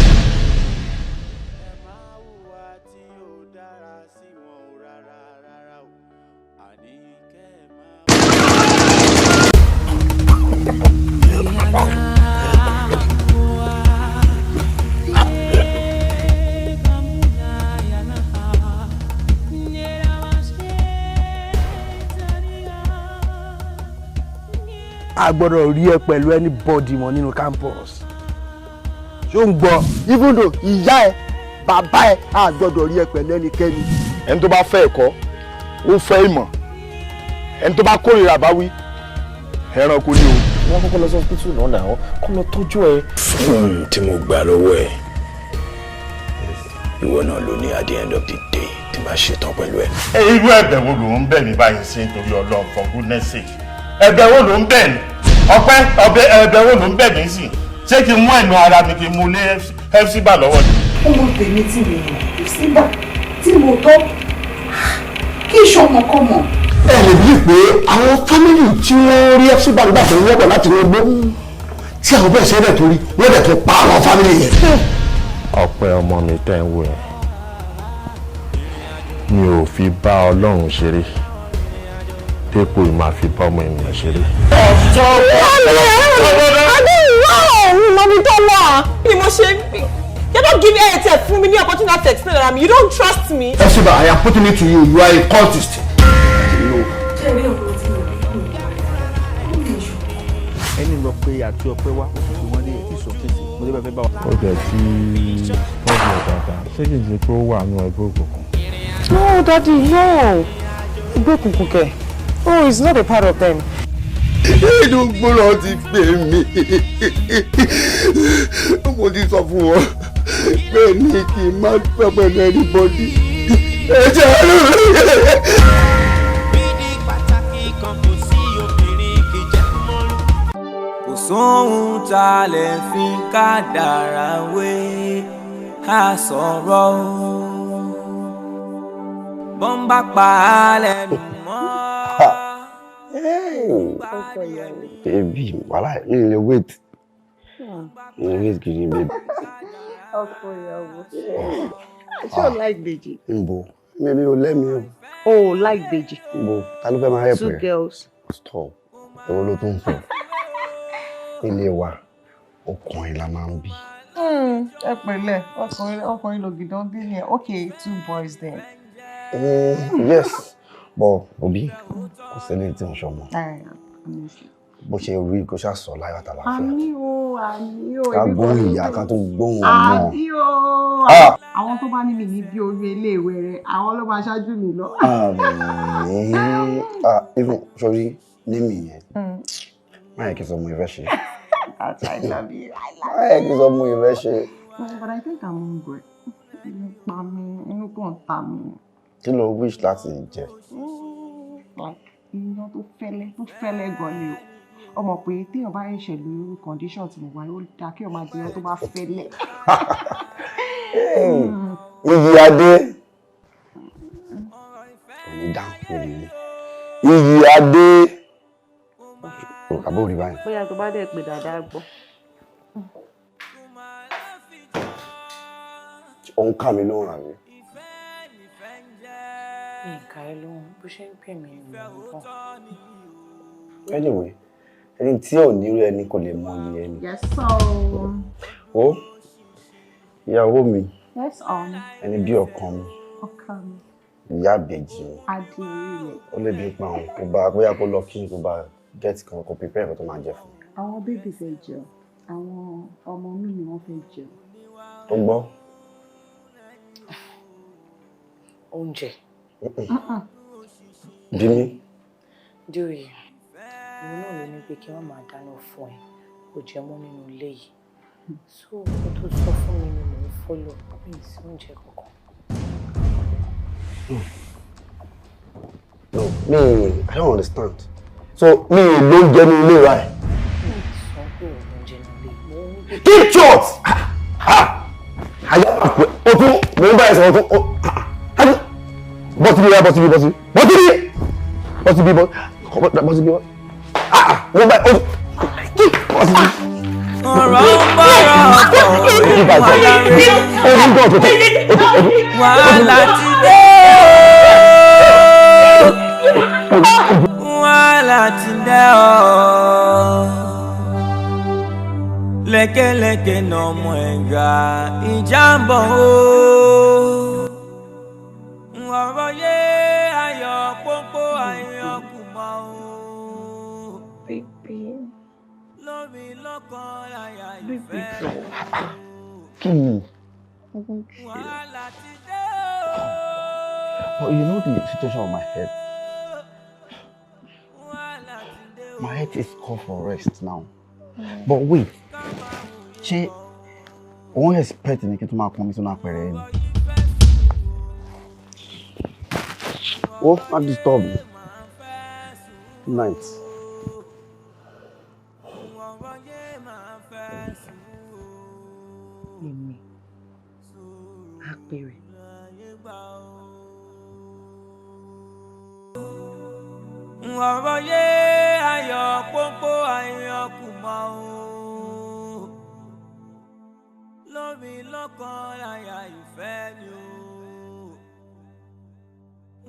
A gbọ́dọ̀ rí ẹ pẹ̀lú anybody mọ́ nínú campus, ṣó ń gbọ́? Even though ìyá ẹ, bàbá ẹ, a gbọ́dọ̀ rí ẹ pẹ̀lú ẹnikẹ́ni. Ẹni tó bá fẹ́ ẹ̀kọ́, ó fẹ́ ìmọ̀. Ẹni tó bá kórìíra báwí, ẹranko ni o. Wọ́n kọ́kọ́ lọ sí hospital náà náà kó lọ tọ́jú ẹ. Fóònù tí mo gbà lọ́wọ́ ẹ̀, ìwọ náà ló ní at the end of the day tí màá ṣetán pẹ̀lú ẹ. Irú ẹ̀bẹ̀ wo ló ń bẹ̀ mí báyìí sí, nítorí Ọlọ́run? For goodness sake, ẹ̀bẹ̀ wo ló ń bẹ̀ mí? Ọpẹ́ ọbẹ̀, ẹ̀bẹ̀ wo ló ń bẹ̀ mí sí? Ṣé kí n mú ẹ̀mí ara mi, kí n mú lé FC gbà lọ́wọ́ ni? Ọmọ tèmi tí mi mọ̀ sígbà tí mo tọ́ kí ìṣọmọkọmọ. Ẹ lè bí pé àwọn family tí wọ́n rí FC bá nígbà tó ń wọ́pọ̀ láti inú igbó tí àwọn bẹ́ẹ̀ sẹ́dẹ̀ torí wọ́n dẹ̀ tó pa àwọn family yẹn. Ọpẹ́ ọmọ mi tẹ́ ń wò yẹn, mi ò fi bá Ọlọ́run ṣeré dépò ìmáa fi bá ọmọ ènìyàn ṣeré. Mọ̀mí tó wà. Ni mo ṣe, you don't give me airtime fún mi ní opportunity to explain ara mi, you don't trust me. Esiba, I am putting it to you, you are a cultist. Ẹni lọ pé àti ọpẹ́ wá, ó sì pé wọ́n lé ètí ìsọ̀kèsì mo dé bá fẹ́ bá wa. Ó jẹ́ tí tọ́jú ẹ̀ dáadáa, ṣé kìí ṣe pé ó wà nínú ẹgbẹ́ òkùnkùn? No, Daddy, no. Ẹgbẹ́ òkùnkùn kẹ̀. Oh, he's not a part of them. Inú gbọ́dọ̀ ti pè mí, mo ti sọ fún wọn. Pé ní kí n má pẹ́ pẹ̀lú anybody. Ẹ ṣàánú mi. Bídí pàtàkì kan kò sí obìnrin kì í jẹ́ mọ́lú. Kò sóhun tá a lè fi kádàrá wé, a sọ̀rọ̀ o. Bọ́ńbà pa á lẹ́nu mọ́. Baby, wàhálà mi ò lè wait. Mi ò lè wait gidi, baby. Ọkọ ìyàwó. Ṣé o like Dèjì? Nbo, mi ò lẹ́mi o. O ò like Dèjì. Nbo, ta ló fẹ́ máa help Two ẹ? girls. Stop. Èwo ló tún sọ? Ilé wa, ọkùnrin la máa ń bí. Ẹ pẹ̀lẹ́, ọkùnrin ọkùnrin lògìdán bí ni ẹ. Okay, two boys then. Yes, but òbí kò sẹ́lẹ̀ tí ń ṣọmọ. Bó ṣe rí kó ṣáà sọ láyọ̀ àtàlàáfíà. Àmì o, àmì o. Ká Èmi gbóhùn kọ́ ló ìyá ń ká tó gbóhùn ọmọ. Àmì o. Ah! Àwọn tó bá ní mi ní bí orí iléèwé rẹ, àwọn ló máa ṣáájú mi lọ. Àmín. Ah, even sori némi yẹn, má yẹ kí n sọ mo ìfẹ́ ṣe. That's I love you. I love Má yẹ kí n sọ mo ìfẹ́ ṣe. you. But I think I'm hungry. Inú pa mi, inú kàn ta mi. Kí ló wish láti jẹ? Like iyán tó fẹ́lẹ́ gan ni o. O mọ̀ pé téèyàn bá ń ṣẹ̀lú irú condition tí mo wà, ó dáa kí o máa jẹ iyán tó bá fẹ́lẹ́. Iyì adé. Kò ní dáhùn kò ní ní. Iyì adé. Àbó rí báyìí. Bóyá tó bá dẹ̀ pé dáadáa gbọ́. Òun kà mí lóhùn àbí? Mi ì kà ẹ́ lóhùn, bó ṣe ń pè mí ni mò ń bọ̀. Anyway, ẹni tí ò ní rí ẹni kò lè mọ iye ẹni. Yes, so. Ó ìyàwó mi, Yes, ẹni bí ọkàn mi, ọkọ mi, ìyá ìbejì mi. Adé orí rẹ̀. Ó lè bí pa òun kó bá bóyá kó lọ kí kó bá get kan kó prepare nǹkan tó máa jẹ fún mi. Àwọn baby fẹ́ jẹun, àwọn ọmọ mi ni wọ́n fẹ́ jẹun. Ó gbọ́. Oúnjẹ. Bí mi. Dóyè, ìwọ náà ló ní pé kí wọ́n máa dáná fún ẹ, kò jẹ mọ́ nínú ilé yìí. So, nǹkan tó sọ fún mi ni mò ń follow, mi ì sí oúnjẹ kankan. No, me, I don't understand. So, mi ò lóúnjẹ ní ilé rà ẹ̀. Mi ì sọ pé ò lóúnjẹ nínú ilé, mo ń ní Keep short! Àyà àpò o tún mò ń bá ẹ sọ̀rọ̀ tún. Bọ́sibí ya bọ́sibí bọ́sibí bọ́sibí bọ́sibí bọ́sibí mo bá ẹ bọ́sibí. Ọ̀rọ̀ ń bọ̀rọ̀ bọ̀ wàhálà ti dé o. Wàhálà ti dé o. Lẹ́kẹ̀lẹ́kẹ̀ náà mọ ẹ̀gà ìjà ń bọ̀ o. Ọ̀rọ̀ yé ayọ̀ pópó ayọ̀ kù mọ́ o. Baby. Lórí lọ́kàn láyà Baby, ìfẹ́. Kí ni? I want you. Wàhálà ti dé o. But you know the situation of my head. My head is called for rest now. But wait, ṣé òun expect mi kí n tún máa pọn mi sínú apẹ̀rẹ̀ ni? Oh, má disturb me. Good night. Èmi, àpèrè. Ọ̀rọ̀ yé ayọ̀ pópó ayọ̀ kù mọ́ o. Lórí lọ́kàn láyà ìfẹ́ ni o.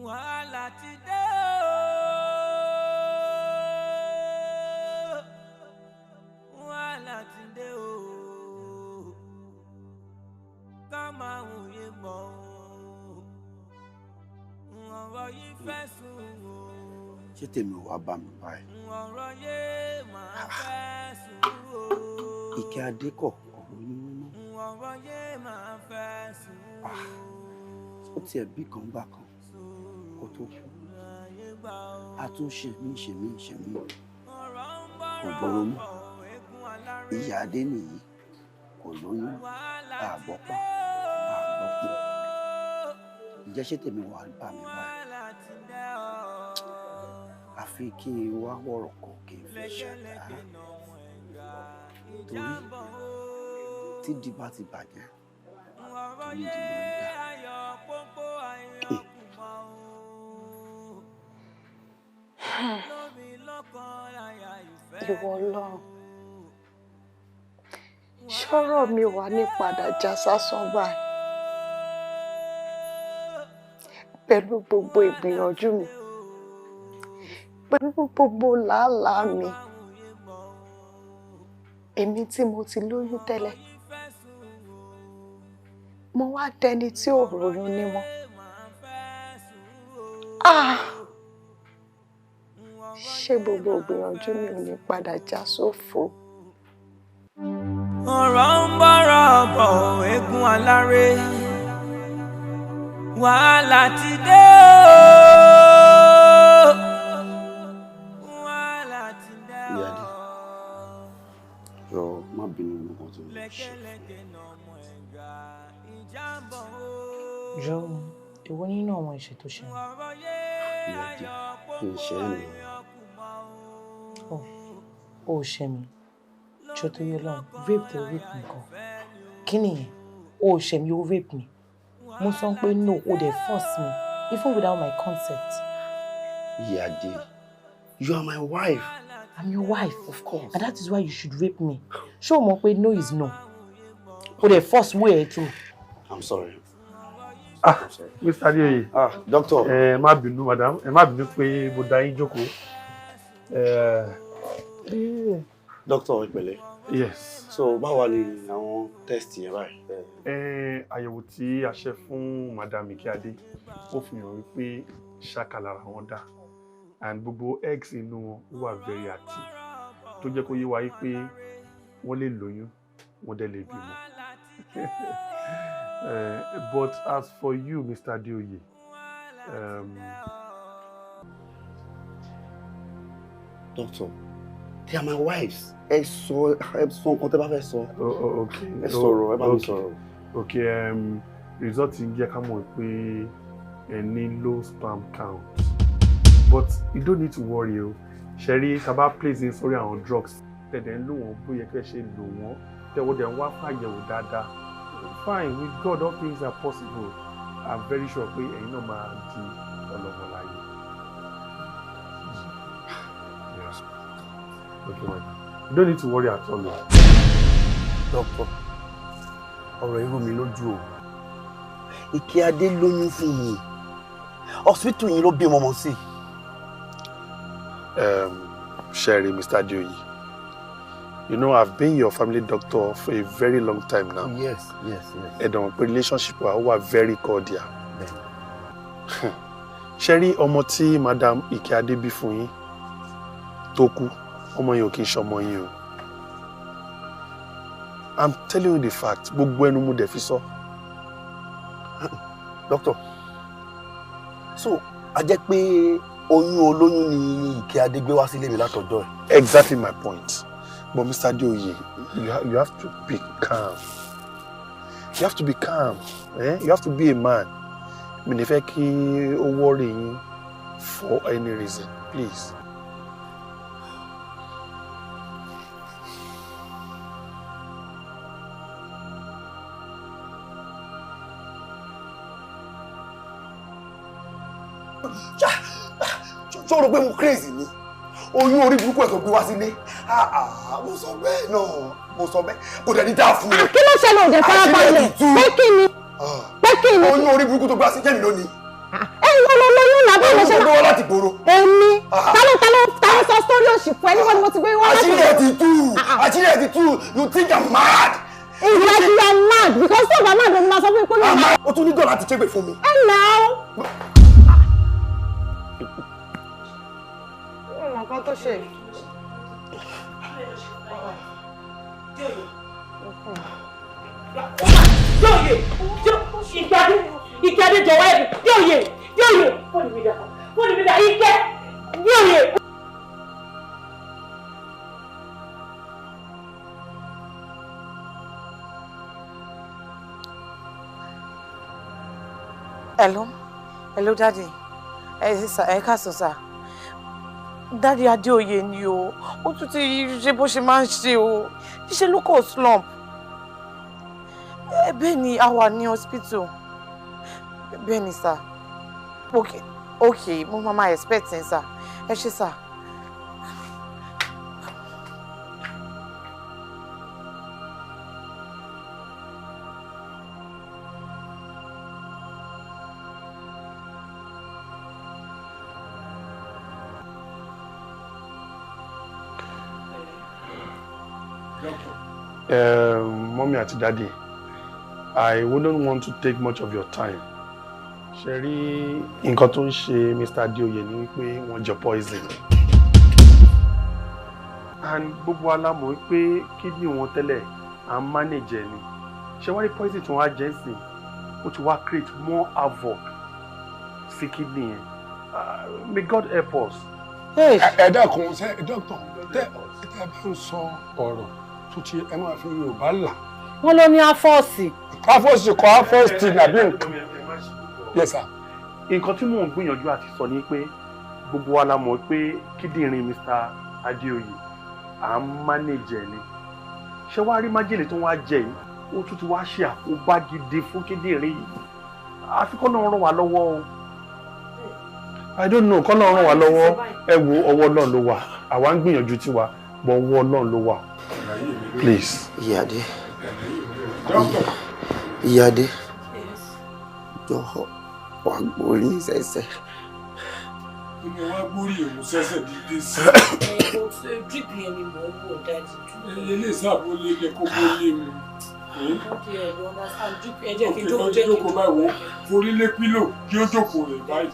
Wàhálà ti dé o. Wàhálà ti dé o. Ká máa wòye bọ̀ o. Ọ̀rọ̀ yìí fẹ́ sùn o. Ṣé tèmi ò wá bá mi báyìí? Ọ̀rọ̀ yé máa fẹ́ sùn o. Ike Adé kọ̀ ọ̀rọ̀ inú mímọ́. Ọ̀rọ̀ yé máa fẹ́ sùn o. Ó tiẹ̀ bí kan gbà kan kó tó kú. A tún ṣe mí ṣe mí ṣe mí. Kò bóró mọ́. Ìyá Adé nìyí kò lóyún. Àgbọ̀ pa, àgbọ̀ pọ̀. Ǹjẹ́ ṣé tèmi wà bá mi báyìí? Àfi kí n wá wọ̀rọ̀ kọ̀ kí n fi ṣàdá. Torí tídìí bá ti bàjẹ́, torí ìdí ló ń dà. Ìwọ Ọlọ́run, ṣọ́rọ̀ mi wà ní padà já sásán báyìí pẹ̀lú gbogbo ìgbìyànjú mi, pẹ̀lú gbogbo làálàá mi, èmi tí mo ti lóyún tẹ́lẹ̀, mo wá dẹni tí ò ròyún ní mọ́. Ah! Ṣé gbogbo ìgbìyànjú mi ò ní padà já sófo? Ọ̀rọ̀ ń bọ̀rọ̀ bọ̀, eégún aláré, wàhálà ti dé o. Wàhálà ti dé o. Ìyáde, jọ̀ọ́ má bínú nǹkan tí mo ṣe. Jọ̀ọ́, èwo nínú àwọn ẹ̀ṣẹ̀ tó ṣe? Ìyáde, kì í ṣe é nìyẹn. Ó ṣe mi. Jọ̀ọ́ torí Ọlọ́run, rape tó rape mi kan. Kí nìyẹn? Ó ṣe mi, ó rape mi. Mo sọ pé no, ó dẹ̀ force me, even without my consent. Ìyáde, you are my wife. I'm your wife. Of course. And that is why you should rape me. Ṣé o mọ̀ pé no is no? Ó dẹ̀ force way ẹ̀ through. I'm sorry. Ah, Mr. Adeoye. Ah, doctor. Ẹ má bínú, madam. Ẹ má bínú pé mo dá yín jókòó. Doctor, ìpẹ̀lẹ́. Yes. So, báwo ni àwọn test yẹn báyìí? Àyẹ̀wò tí a ṣe fún Madam Ikeade, ó fi hàn wípé ṣáká lára wọn dá, and gbogbo eggs inú wọn wà very active, tó jẹ́ kó yé wa pé wọ́n lè lóyún, wọ́n dẹ̀ lè bímọ. But as for you, Mr. Adeoye, Doctor, they are my wives. Ẹ sọ nǹkan tẹ́ bá fẹ́ sọ. Okay. Ẹ sọ̀rọ̀, ẹ bá mi sọ̀rọ̀. Okay, result ń jẹ́ ká mọ̀ pé ẹ ní low sperm count. But you don't need to worry o. Ṣé rí, tá bá place in sórí àwọn drugs, tẹ̀dẹ̀ ń lò wọ́n bóyá kẹ́ ṣe lò wọ́n, tẹ̀wọ́ dẹ̀ ń wá fàyẹ̀wò dáadáa. Fine, with God all things are possible. I'm very sure pé ẹ̀yin náà máa di ọlọ́mọ láyé. Okay, man. You don't need to worry at all. Doctor, ọ̀rọ̀ irú mi lójú o. Ikeade lóyún fún mi. Hospital yìí ló bí ọmọ sí. Sherry, Mr. Adeoye, you know I've been your family doctor for a very long time now. Yes, yes, yes. Ẹ̀dọ̀n pé relationship wa wà very cordial. Sherry, ọmọ tí Madam Ikeade bí fún yín tó kú, ọmọ yẹn ò kí ń ṣọmọ yín o. I'm telling you the fact, gbogbo ẹnu mo dẹ̀ fi sọ. Doctor, so a jẹ́ pé oyún olóyún ni Ikeade gbé wá sílé mi látọjọ́ ẹ̀. Exactly my point. But Mr. Adeoye, you have to be calm. You have to be calm. Eh? You have to be a man. Mi ní fẹ́ kí ó worry yín for any reason, please. Ṣó rò pé mo crazy ni? Oyún orí burúkú ẹ̀ tó gbé wá sílé. Mo sọ bẹ́ẹ̀ náà, mo sọ bẹ́ẹ̀. Kò dẹ̀ ní dáa fún mi. Kí ló ṣẹlẹ̀? Òde farabalẹ̀. Pé kí ni? Pé kí ni? Oyún orí burúkú tó gbé wá sí jẹ́mi lónìí. Ẹ ìwọ lọ lóyún náà, báwo ló ṣe Oyún tó gbé wá láti gbòòrò. Èmi? Ta ló sọ sórí òṣì fún ẹ? Níbo ni mo ti gbé wá láti Àṣírí ẹ̀ ti tú! Àṣírí ẹ̀ ti tú! You think I'm mad? Ìwọ ti are mad because tó bá mad ló máa sọ fún mi pé mi. O tún ní gàn láti ṣépè fún mi. Ẹ nà ó. Nǹkan tó ṣe. Díòye, Ikeade, Ikeade jọ̀wọ́ ẹ̀ Díòye, Díòye, fóònù mi dà, fóònù mi dà, Ike, Díòye. Hello, hello daddy. Ẹ káàsán sir. Daddy Adéoyè ni o, ó tún ti ṣe bó ṣe máa ń ṣe o, ṣe ló kọ̀ slump. Bẹ́ẹ̀ ni a wà ní hospital. Bẹ́ẹ̀ ni sir. Okay, okay, mo máa expect yín sir. Ẹ ṣé sir. Mommy àti daddy, I wouldn't want to take much of your time. Ṣé rí nǹkan tó ń ṣe Mr. Adeoye ni wípé wọ́n jẹ poison. And gbogbo wa la mọ̀ wípé kidney wọn tẹ́lẹ̀ à ń manage ẹ̀ ni. Ṣé wá rí poison tí wọ́n á jẹ sí? Ó ti wá create more havoc sí kidney yẹn. May God help us. Ẹ dákun ṣe dókítà tẹ ẹ bá ń sọ ọ̀rọ̀ tó ti ẹ máa fi Yorùbá là. Wọ́n ló ní afọ́ọ̀sì. Afọ́ọ̀sì kọ́ afọ́ọ̀sì nàbí nǹkan. Yes sir. Nǹkan tí mò ń gbìyànjú àti sọ ni pé gbogbo wa la mọ̀ pé kíndìnrín Mr. Adeoye à ń manage ẹ̀ ni. Ṣé wàá rí májèlé tó wá jẹ yìí? Ó tún ti wá ṣe àkóbá gidi fún kíndìnrín yìí. Àfi kọ́ náà ràn wá lọ́wọ́ o. I don't know, kọ́ náà ràn wá lọ́wọ́. Ẹ wo ọwọ́ Ọlọ́run ló wà. Àwa ń gbìyànjú tiwa, but ọwọ́ Ọlọ́run ló wà. Please. Ìyáde. Ìyáde. Jọ̀ọ́ wá gbórí mi sẹ́sẹ́. Inú wa gbórí èmú sẹ́sẹ̀ dídé sí. Drip yẹn ni mò ń wò dájú. Ilé ìsàbò lé ilé kó bó lé mu. Ẹ jẹ́ kí n jókòó, jẹ́ kí n jókòó báyìí wò ó forí lé pílò kí ó jókòó rẹ̀ báyìí.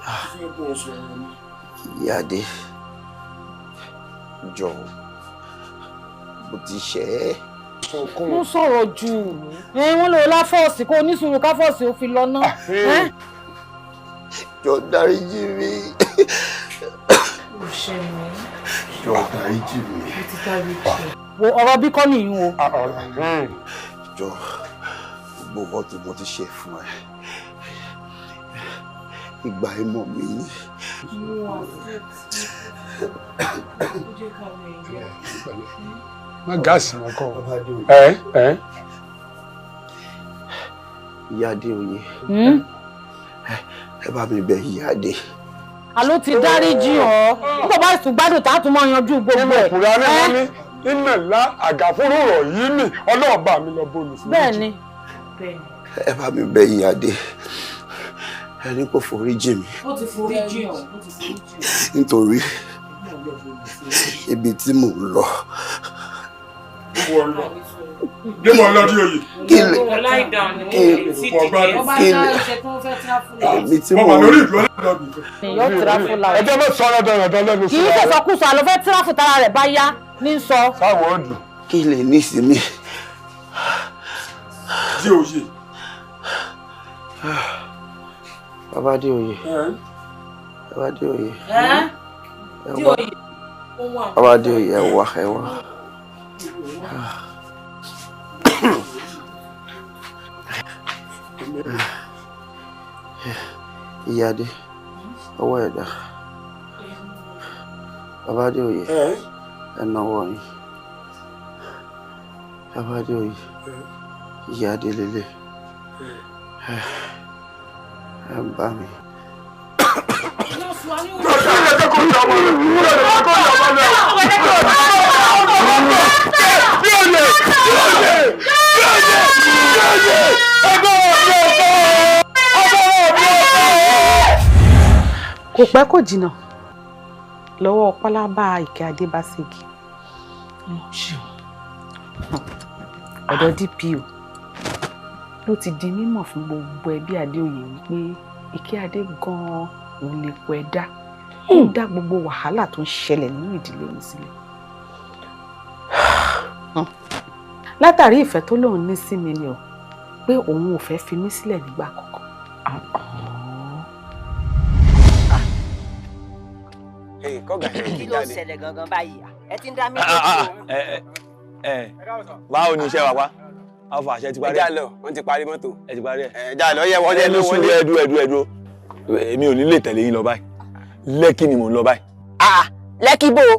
Ó fẹ́ bọ́ ọ sọ̀rọ̀ ni. Ìyáde. Jọ̀ọ́ mo ti ṣẹ̀ ẹ́. Wọ́n sọ̀rọ̀ jù wọ́n lò láfọ́ọ̀sì kó onísùúrù káfọ́ọ̀sì ó fi lọ ná. Jọ̀ọ́ dáríjì mi. Ó ṣe mí. Jọ̀ọ́ dáríjì mi. Mo ti dáríjì. Wo ọ̀rọ̀ bí kọ́ nìyí o. Jọ̀ọ́ gbogbo nǹkan tí mo ti ṣe fún ẹ ìgbà ìmọ̀ mi ni. Mo accept. Ó jẹ́ ká rẹ̀ yẹ. Má gáàsì wọn kọ. Ẹ ẹ. Ìyá Adéoyè. Ẹ bá mi bẹ̀ Ìyá Adé. Àló ti dáríjì ọ́. Nígbà bá sùn gbádùn tá a tún máa yanjú gbogbo ẹ̀. Nínú Kùránì wọn ní iná ńlá àgàfóró rọ̀ yìí nì ọlọ́ọ̀bà mi lọ bọ́ọ̀lù fún mi. Bẹ́ẹ̀ni. Ẹ bá mi bẹ̀ Ìyá Adé. Ẹni kò foríjì mi. Ó ti foríjì ọ́. Ó ti foríjì ọ́. Nítorí ibi tí mò ń lọ. Débọ̀ lọ́dí oyè. Kí lè Mo wà lórí ìlú ọlọ́dọ̀ mi. Yóò tíráfù lára. Ẹ jẹ́ mọ́ sọ̀rọ̀ dandan lẹ́nu Kì í ṣèṣọkúsọ àlọ́ fẹ́ tíráfù tára rẹ̀ bá yá ní sọ. Sáwọn ọdún. Kí lè ní ìsinmi. Dí oyè. Bàbá Adéoyè. Bàbá Adéoyè. Dí oyè. Bàbá Adéoyè ẹ wá ẹ wá. Ìyá Adé, ọwọ́ ẹ̀dá. Bàbá Adéoyè, ẹ náwó yín. Bàbá Adéoyè, Ìyá Adé lélẹ̀. Ẹ ń bá mi. Kò pẹ́ kò jìnnà lọ́wọ́ pálábá Ìkẹ́ Adé bá ségi ọ̀dọ̀ DPO ló ti di mímọ̀ fún gbogbo ẹbí Adéoyè wípé Ìkẹ́ Adé gan-an òun lè kó ẹ dá ó dá gbogbo wàhálà tó ń ṣẹlẹ̀ nínú ìdílé mi sílẹ̀. Látàrí ìfẹ́ tó lóun ní sí mi ni o pé òun ò fẹ́ fi mí sílẹ̀ nígbà kankan. Kí ló ṣẹlẹ̀ gangan báyìí? Ẹ ti ń dá mi lójú. Báwo ni iṣẹ́ wa wá? Alfa ṣe ti parí. Ẹ já lọ, wọ́n ti parí mọ́tò. Ẹ ti parí ẹ. Ẹ já lọ, yẹ wọlé ló wọlé. Ẹdú ẹdú ẹdú. Èmi ò ní lè tẹ̀lé yín lọ báyìí. Lẹ́kì ni mò ń lọ báyìí. Ah, Lẹ́kì bò ó.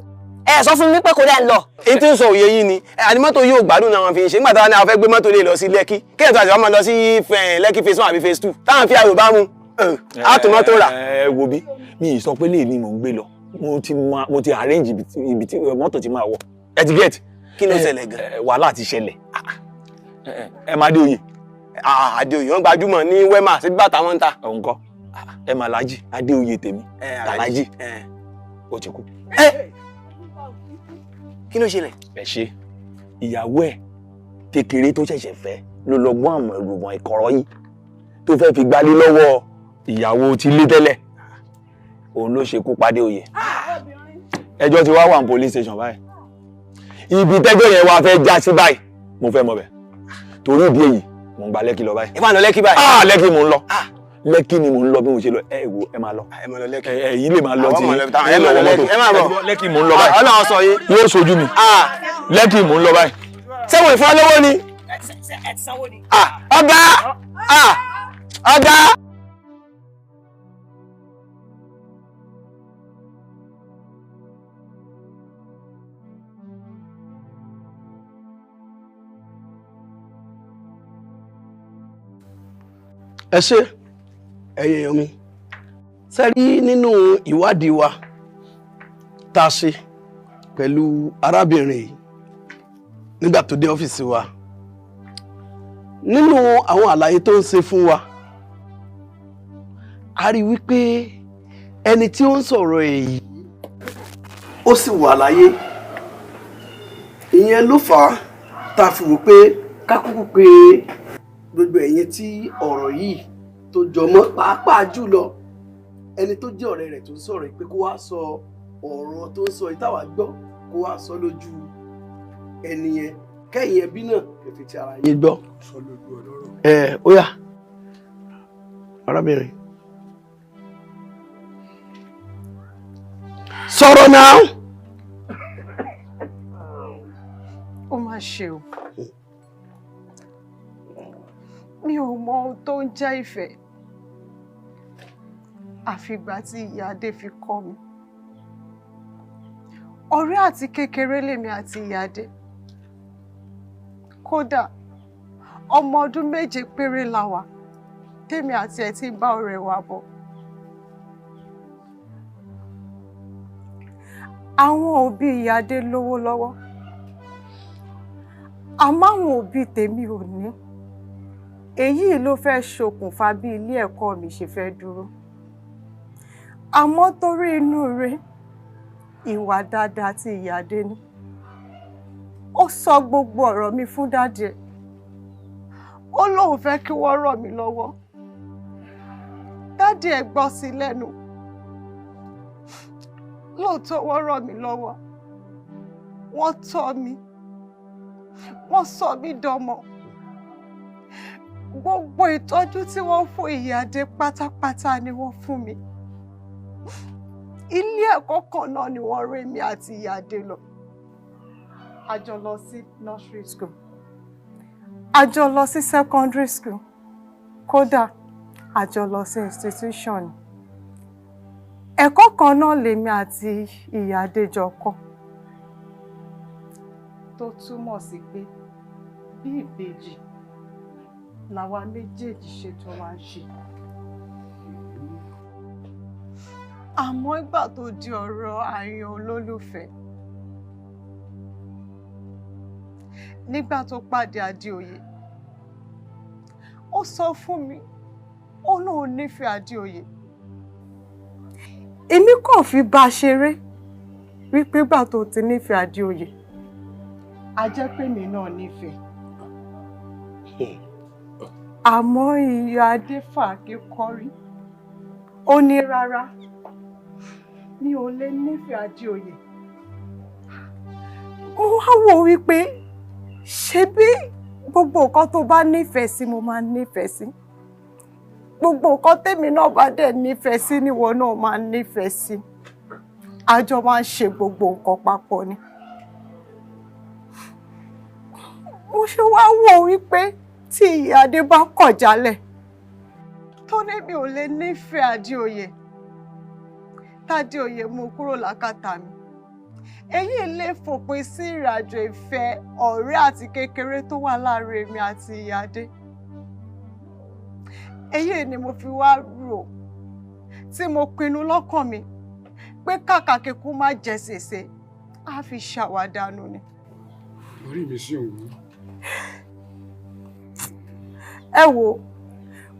Ẹ sọ fún mi pé kò dẹ́ ń lọ. Èyí tí ń sọ òye yín ni, àní mọ́tò yóò gbádùn náà wọn fi ń ṣe. Nígbà táwọn ní a fẹ́ gbé mọ́tò lè lọ sí Lẹ́kì. Kí ètò àti wọn máa lọ sí Lẹ́kì phase 1 àbí phase 2. Táwọn fi àrò bá mu, á tún mọ́tò rà. Ẹ wo bí, mi ì sọ pé lè ní mò ń gbé lọ. Mo ti arrange ibi tí mọ́tò ti máa wọ̀. Ẹ ti get. Kí ló ṣẹlẹ̀ gan? Wàhálà ti ṣẹlẹ̀. Ẹ máa Adéoyè. Adéoyè wọn gbajúmọ̀ ní Wema, ṣé bàtà wọn ń ta. Òǹkọ́ ẹ máa Lájì, Adéoyè tèmi, Tàlájì, ó ti kú. Kí ló ṣẹlẹ̀? Ẹ ṣe, ìyàwó ẹ̀ kékeré tó ṣẹ̀ṣẹ̀ fẹ́ ló lọ gbọ́n àmọ̀ ẹ̀rùmọ̀ ìkọ̀rọ̀ yìí tó fẹ́ fi gbálé lọ́wọ́ ìyàwó ti lé tẹ́lẹ̀. Òun ló ṣekú pa Adéoyè. Ẹjọ́ ti wá wà ní police station báyìí. Ibi tẹ́jọ́ yẹn wá fẹ́ já sí báyìí, mo fẹ́ mọ̀ bẹ̀. Torí ìdí èyí, mò ń gba Lẹ́kì lọ báyìí. Ẹ máa lọ Lẹ́kì báyìí. Ah, Lẹ́kì mò ń lọ. Lẹ́kì ni mò ń lọ bí mo ṣe lọ. Ẹ wo, ẹ máa lọ. Ẹ máa lọ Lẹ́kì. Ẹ yìí lè máa lọ tí. Ẹ máa lọ Lẹ́kì. Ẹ máa bọ̀. Lẹ́kì mò ń lọ báyìí. Ọlọ́run sọ yín. Yóò ṣojú mi. Lẹ́kì mò ń lọ báyìí. Ṣé wọ́n ìfọ́ lówó ni? Ọ̀gá! Ọ̀gá! Ẹ ṣé ẹ̀yin èèyàn mi, sẹ́rí nínú ìwádìí wa tá a ṣe pẹ̀lú arábìnrin yìí nígbà tó dé ọ́fíìsì wa, nínú àwọn àlàyé tó ń ṣe fún wa, a rí wípé ẹni tí ó ń sọ̀rọ̀ èyí ó sì wà láyé. Ìyẹn ló fà á tá a fi wò pé ká kúkú pé gbogbo ẹ̀yin tí ọ̀rọ̀ yìí tó jọmọ́, pàápàá jùlọ ẹni tó jẹ́ ọ̀rẹ́ rẹ̀ tó ń sọ̀rọ̀ yìí, pé kó wá sọ ọ̀rọ̀ tó ń sọ yìí táwa gbọ́, kó wá sọ lójú ẹni yẹn, kẹ́yìn ẹbí náà kẹfì ti ara yín gbọ́. Ẹ ó yá, arábìnrin, sọ̀rọ̀ náà. Ó mà ṣe o, mi ò mọ ohun tó ń jẹ́ ìfẹ́ àfìgbà tí ìyá Adé fi kọ́ mi. Ọ̀rẹ́ àti kékeré lèmi àti ìyá Adé. Kódà ọmọ ọdún 7 péré la wà tèmi àti ẹ̀ ti ń bá ọ̀rẹ́ wa bọ̀. Àwọn òbí ìyá Adé lówó lọ́wọ́, àmọ́ àwọn òbí tèmi ò ní. Èyí ló fẹ́ ṣokùnfà bí ilé ẹ̀kọ́ mi ṣe fẹ́ dúró. Àmọ́ torí inú rẹ̀, ìwà dáadáa tí ìyá Adé ní, ó sọ gbogbo ọ̀rọ̀ mi fún dáàdì ẹ̀. Ó lóun fẹ́ kí wọ́n ràn mí lọ́wọ́. Dáàdì ẹ̀ gbọ́ sí lẹ́nu. Lóòótọ́ wọ́n ràn mí lọ́wọ́. Wọ́n tọ́ mi. Wọ́n sọ mí dọmọ. Gbogbo ìtọ́jú tí wọ́n fún ìyá Adé pátápátá ni wọ́n fún mi. Ilé ẹ̀kọ́ kan náà ni wọ́n rán èmi àti ìyá Adé lọ. A jọ lọ sí nursery school. A jọ lọ sí secondary school. Kódà, a jọ lọ sí institution. Ẹ̀kọ́ kan náà lèmi àti ìyá Adé jọ kọ́. Tó túmọ̀ sí pé bí ìbejì làwa méjèèjì ṣe tó máa ń ṣe. Àmọ́ ìgbà tó di ọ̀rọ̀ àyàn olólùfẹ́, nígbà tó pàdé Adéoyè, ó sọ fún mi, ó lóun nífẹ̀ẹ́ Adéoyè. Èmi kàn fi bá a ṣeré wípé ìgbà tó ti nífẹ̀ẹ́ Adéoyè, a jẹ́ pé mi náà nífẹ̀ẹ́. Àmọ́ ìyá Adé fàáké kọ́rí, ó ní rárá, mi ò lè nífẹ̀ẹ́ Adéoyè. Mo wá wò wípé ṣebí gbogbo nǹkan tó bá nífẹ̀ẹ́ sí mo máa nífẹ̀ẹ́ sí, gbogbo nǹkan tèmi náà bá dẹ̀ nífẹ̀ẹ́ sí níwọ náà máa nífẹ̀ẹ́ sí, a jọ máa ń ṣe gbogbo nǹkan papọ̀ ni. Mo ṣe wá wò wípé tí ìyá Adé bá kọ̀ jálẹ̀ tó ní mi ò lè nífẹ̀ẹ́ Adéoyè, tádéoyè mú kúrò lákàtà mi, èyí lè fòpin sí ìrìnàjò ìfẹ́ ọ̀rẹ́ àti kékeré tó wà láàrin èmi àti ìyá Adé. Èyí ni mo fi wá rò tí mo pinnu lọ́kàn mi pé kàkà kíkú má jẹ sèse, á fi ṣàwàdànù ni. Orí mi sí òun. Ẹ wo,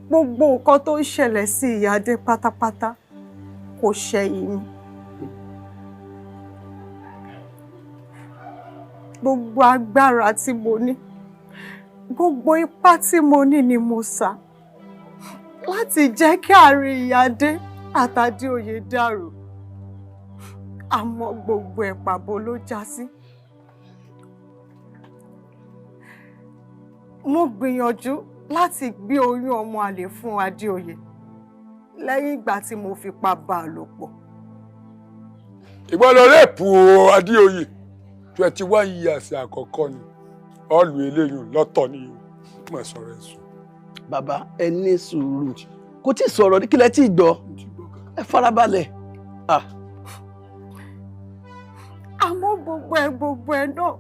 gbogbo nǹkan tó ń ṣẹlẹ̀ sí ìyá Adé pátápátá kò ṣẹ̀yìn mi. Gbogbo agbára tí mo ní, gbogbo ipá tí mo ní ni mo sà láti jẹ́ kí àárín ìyá Adé àtàdéoyè dàrú, àmọ́ gbogbo ẹ̀ pàbó ló já sí. Mo gbìyànjú láti gbé oyún ọmọ àlè fún Adéoyè lẹ́yìn ìgbà tí mo fipá bá a lò pọ̀. Ìwọ lọ rape Adéoyè 21 years àkọ́kọ́ ni ọ̀lù eléyìí lọ́tọ̀ ni o mà sọ̀rọ̀ ẹ̀sùn. Bàbá, ẹ ní sùúrù, kò tí ì sọ̀rọ̀, kí lẹ tí ì gbọ́? Ẹ farabalẹ̀. Ah. Àmọ́ gbogbo ẹ̀ náà,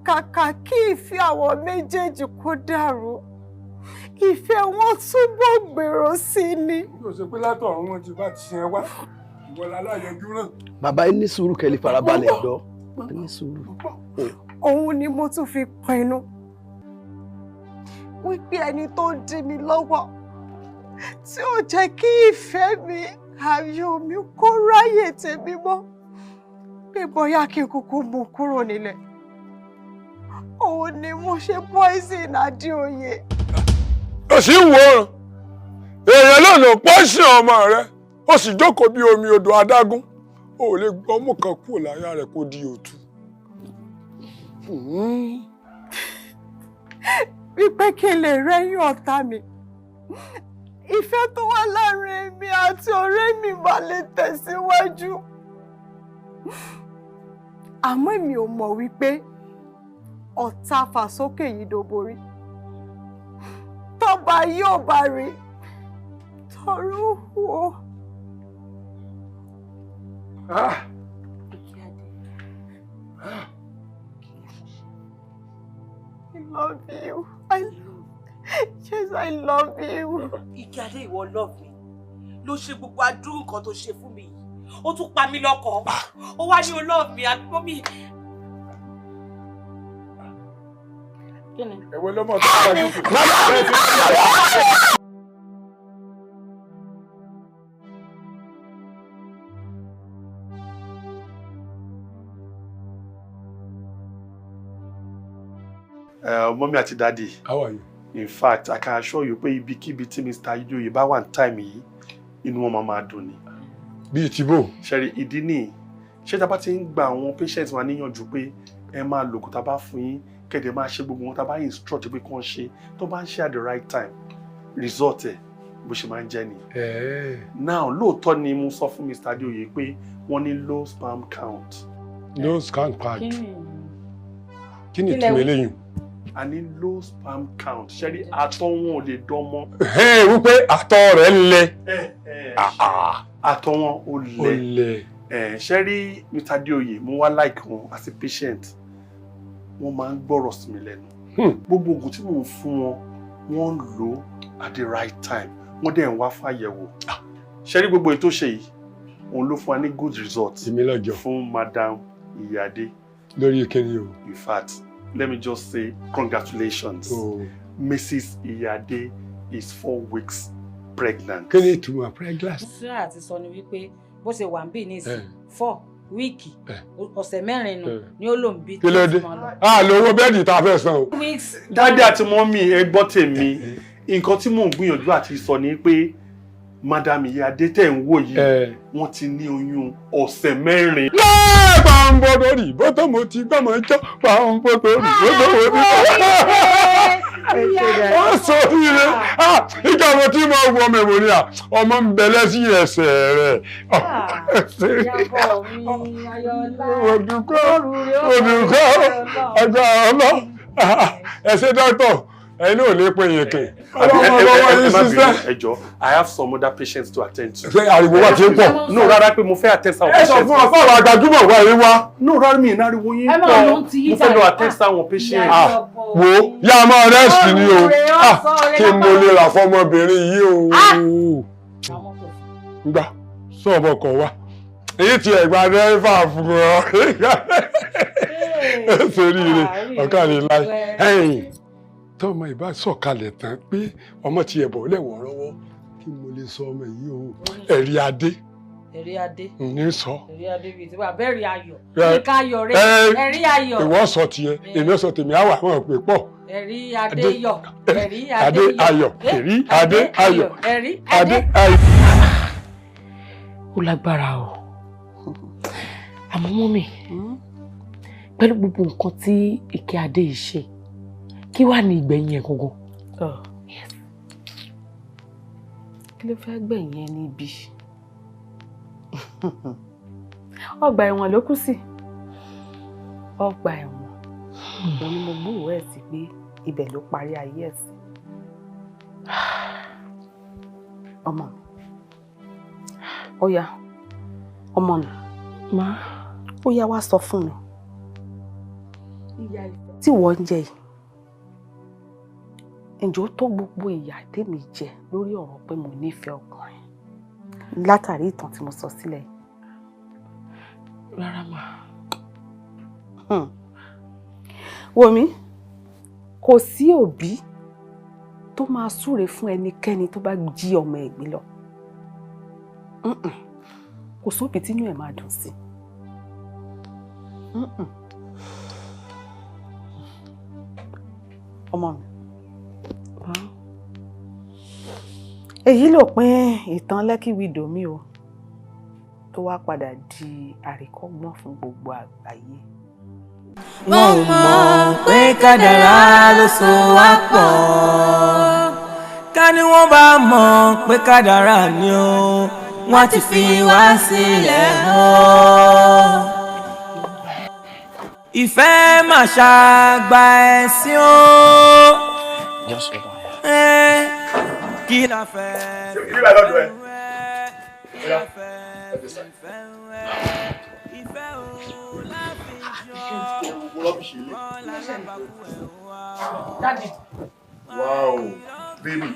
kàkà kí ìfẹ́ àwọn méjèèjì kó dàrú, ìfẹ́ wọn túbọ̀ gbèrò sí ni. Yóò ṣe pé látọ̀run wọn ti bá ti ṣe wá, ìwọ láláyọjú náà. Bàbá, ẹ ní sùúrù kẹ́ lè farabalẹ̀ gbọ́, ẹ ní sùúrù. Òun ni mo tún fi pinnu wípé ẹni tó ń dí mi lọ́wọ́, tí ó jẹ́ kí ìfẹ́ mi, ayọ̀ mi kó ráyè tèmi mọ́, pé bóyá kí n kúkú mú kúrò nílẹ̀, òun ni mo ṣe poison Adéoyè. Ó sì ń wòran èèyàn lọ́nà pọ́ṣìn ọmọ rẹ, ó sì jókòó bí omi odò adágún, ó lè gbọ́ mú kan kúrò láyà rẹ̀ kó di òtún. Wípé kí n lè rẹ́yìn ọ̀tá mi, ìfẹ́ tó wà láàrin èmi àti ọ̀rẹ́ mi má lè tẹ̀síwájú. Àmọ́ èmi ò mọ̀ wípé ọ̀tá fàsókè yìí dòborí tọ́ba yóò bá rí tọrọ wò. Ah. I love you. I love. Yes, I love you. Ike Adé, ìwọ love me ló ṣe gbogbo adúrú nǹkan tó ṣe fún mi yìí. Ó tún pa mí lọ́kọ, ó wá ní o love me àbí mi. Ẹ̀wọ̀n lọ́mọ tó bá jókòó. Mummy àti daddy. How are you? In fact, I can assure you pé ibikíbi tí Mr. Adeoye bá wà ní time yìí, inú wọn máa máa dùn ni. Bíi tìbò. Ṣẹ́rí, ìdí nìyí. Ṣé tá a bá ti ń gba àwọn patients wa níyànjú pé ẹ máa lògùn tá a bá fún yín, kẹ̀dẹ̀ máa ṣe gbogbo wọn tá a bá instruct pé kí wọ́n ṣe, tó bá ń ṣe at the right time, result ẹ̀ bó ṣe máa ń jẹ́ ni. Now, lóòótọ́ ni mo sọ fún Mr. Adeoye pé wọ́n ní low sperm count. Low sperm count. Kí ni ìtumọ̀ eléyìí? A ní low sperm count. Ṣẹ́rí, àtọ̀ wọn ò lè dán mọ́. Wípé àtọ̀ rẹ̀ lẹ. Àtọ̀ wọn ò Ó lẹ. lẹ. Ṣẹ́rí, Mr. Adeoye, mo wá like wọn as a patient. Wọ́n máa ń gbọ́rọ̀ sí mi lẹ́nu. Gbogbo oògùn tí mò ń fún wọn, wọ́n ń lò ó at the right time. Wọ́n dẹ̀ ń wá fàyẹ̀wò. Ṣẹ́rí, gbogbo èyí tó ṣe yìí, òun ló fún wa ní good result. Èmi lọ́jọ́. Fún Madam Iyade. Lórí kíni o? In fact, let me just say congratulations. Oh. Mrs. Iyade is 4 weeks pregnant. Kí ni ìtumọ̀ pregnant? Sarah ti sọ ni wípé bó ṣe wà ń bì ní ìsìn 4 week, ọ̀sẹ̀ 4 nù ni ó lò ń bí. Kí ló dé? A lo owó bed tá a fẹ́ san o. Weeks. Daddy àti mummy, ẹ gbọ́ tèmi. Nǹkan tí mò ń gbìyànjú àti sọ ni pé Madam Iyade tẹ̀ ń wò yìí, wọ́n ti ní oyún ọ̀sẹ̀ 4. Pàǹbọ̀dọ̀rì bọ́tọ̀ mo ti gbọ́mọ jọ́, pàǹbọ̀dọ̀rì bọ́tọ̀ mo ti gbọ́mọ. Wọ́n sọ ire ìgbà wo tí mo wọ ọmọ ìwò ni à ọmọ ń bẹ lẹ́sìn ẹsẹ̀ rẹ̀. Ìyàbọ̀ mi, Ayọ̀ọ́lá. Òdùkọ́, òdùkọ́, ọjọ́ ọlọ́. Ẹ ṣé dókítà, ẹ̀yin náà lè pè yín kè. Ọlọ́run lọ́wọ́ yín ṣiṣẹ́. Ẹ jọ̀ọ́, I have some other patients to attend to. Ṣé ariwo wa ti ń pọ̀? No, rárá pé mo fẹ́ attend sáwọn Ẹ sọ fún ọ fún àwọn àgbàjúmọ̀ wa yìí wá. No, rárá mi ìnáriwo yín Ẹ máa ló ń ti yí pọ̀. Mo fẹ́ lọ jàre. attend sáwọn patients. Ah, wo yá máa rẹ́sì ni o. Ah, kí n mo lè rà fọmọbìnrin yìí o. Ngbà sọ ọmọ kan wá. Èyí ti ẹ̀gbà dẹ́rẹ́fà fún ọ. Sórí rẹ̀ ọ̀ká lè láì. Ẹ̀yìn tọ́mọ ìbá sọ̀kalẹ̀ tán pé ọmọ ti ẹ̀bọ̀ lẹ́wọ̀ọ́rọ́wọ́ kí mo lè sọ ọmọ yìí o. Ẹ̀rí adé Ẹ̀rí adé. ní sọ. Ẹ̀rí adé bíi ti wà bẹ́ẹ̀rí ayọ̀. Ẹ- Nǹkan ayọ̀ rẹ̀. Ẹ̀rí ayọ̀. Ìwọ sọ tiẹ̀, èmi sọ tèmi, á wà wọ́n pè pọ̀. Ẹ̀rí adé yọ̀. Ẹ̀rí Adé ayọ̀, ẹ̀rí adé ayọ̀, Ẹ̀rí adé adé. ayọ̀. Ó lágbára o. Àmọ́ mọ́mì, pẹ̀lú gbogbo nǹkan tí Ike Adé yìí ṣe, kí wàá ní ìgbẹ̀yìn ẹ̀ gangan? Kí ló fẹ́ gbẹ̀yìn ẹ níbi? Ọgbà ẹ̀wọ̀n ló kù sí. Ọgbà ẹ̀wọ̀n òun ni mo gbúròó ẹ̀ sí pé ibẹ̀ ló parí ayé ẹ̀ sí. Ọmọ mi, ó yá, ọmọ mi, ó yá wá sọ fún mi. Ìyà ìfẹ́ tí wọ́n ń jẹ yìí, ǹjẹ́ ó tó gbogbo ìyà tèmi jẹ lórí ọ̀rọ̀ pé mo nífẹ̀ẹ́ ọkùnrin látàrí ìtàn tí mo sọ sílẹ̀ yìí? Rárá mà. Wò mí, kò sí òbí tó máa súre fún ẹnikẹ́ni tó bá jí ọmọ ẹ̀ gbé lọ. Mm-mm. Kò sóbìí tínú ẹ̀ máa dùn sí. Mm-mm. Ọmọ mi, èyí ló pín ìtàn Lekki Widow mi o, tó wá padà di àríkọ́gbọ́n fún gbogbo àgbáyé. Wọ́n ò mọ̀ pé kádàrá ló so wá pọ̀. Ká ní wọ́n bá mọ̀ pé kádàrá ni ó, wọ́n á ti fi wá sílẹ̀ o. Ìfẹ́ mà ṣàgbà ẹ̀sìn o. Just hold on. Kí la fẹ́? Ibi báyìí lọ́dọ̀ ẹ̀. Oya, ẹ fi sàn. Gbogbo rubbish ilé. Daddy. Wow, baby.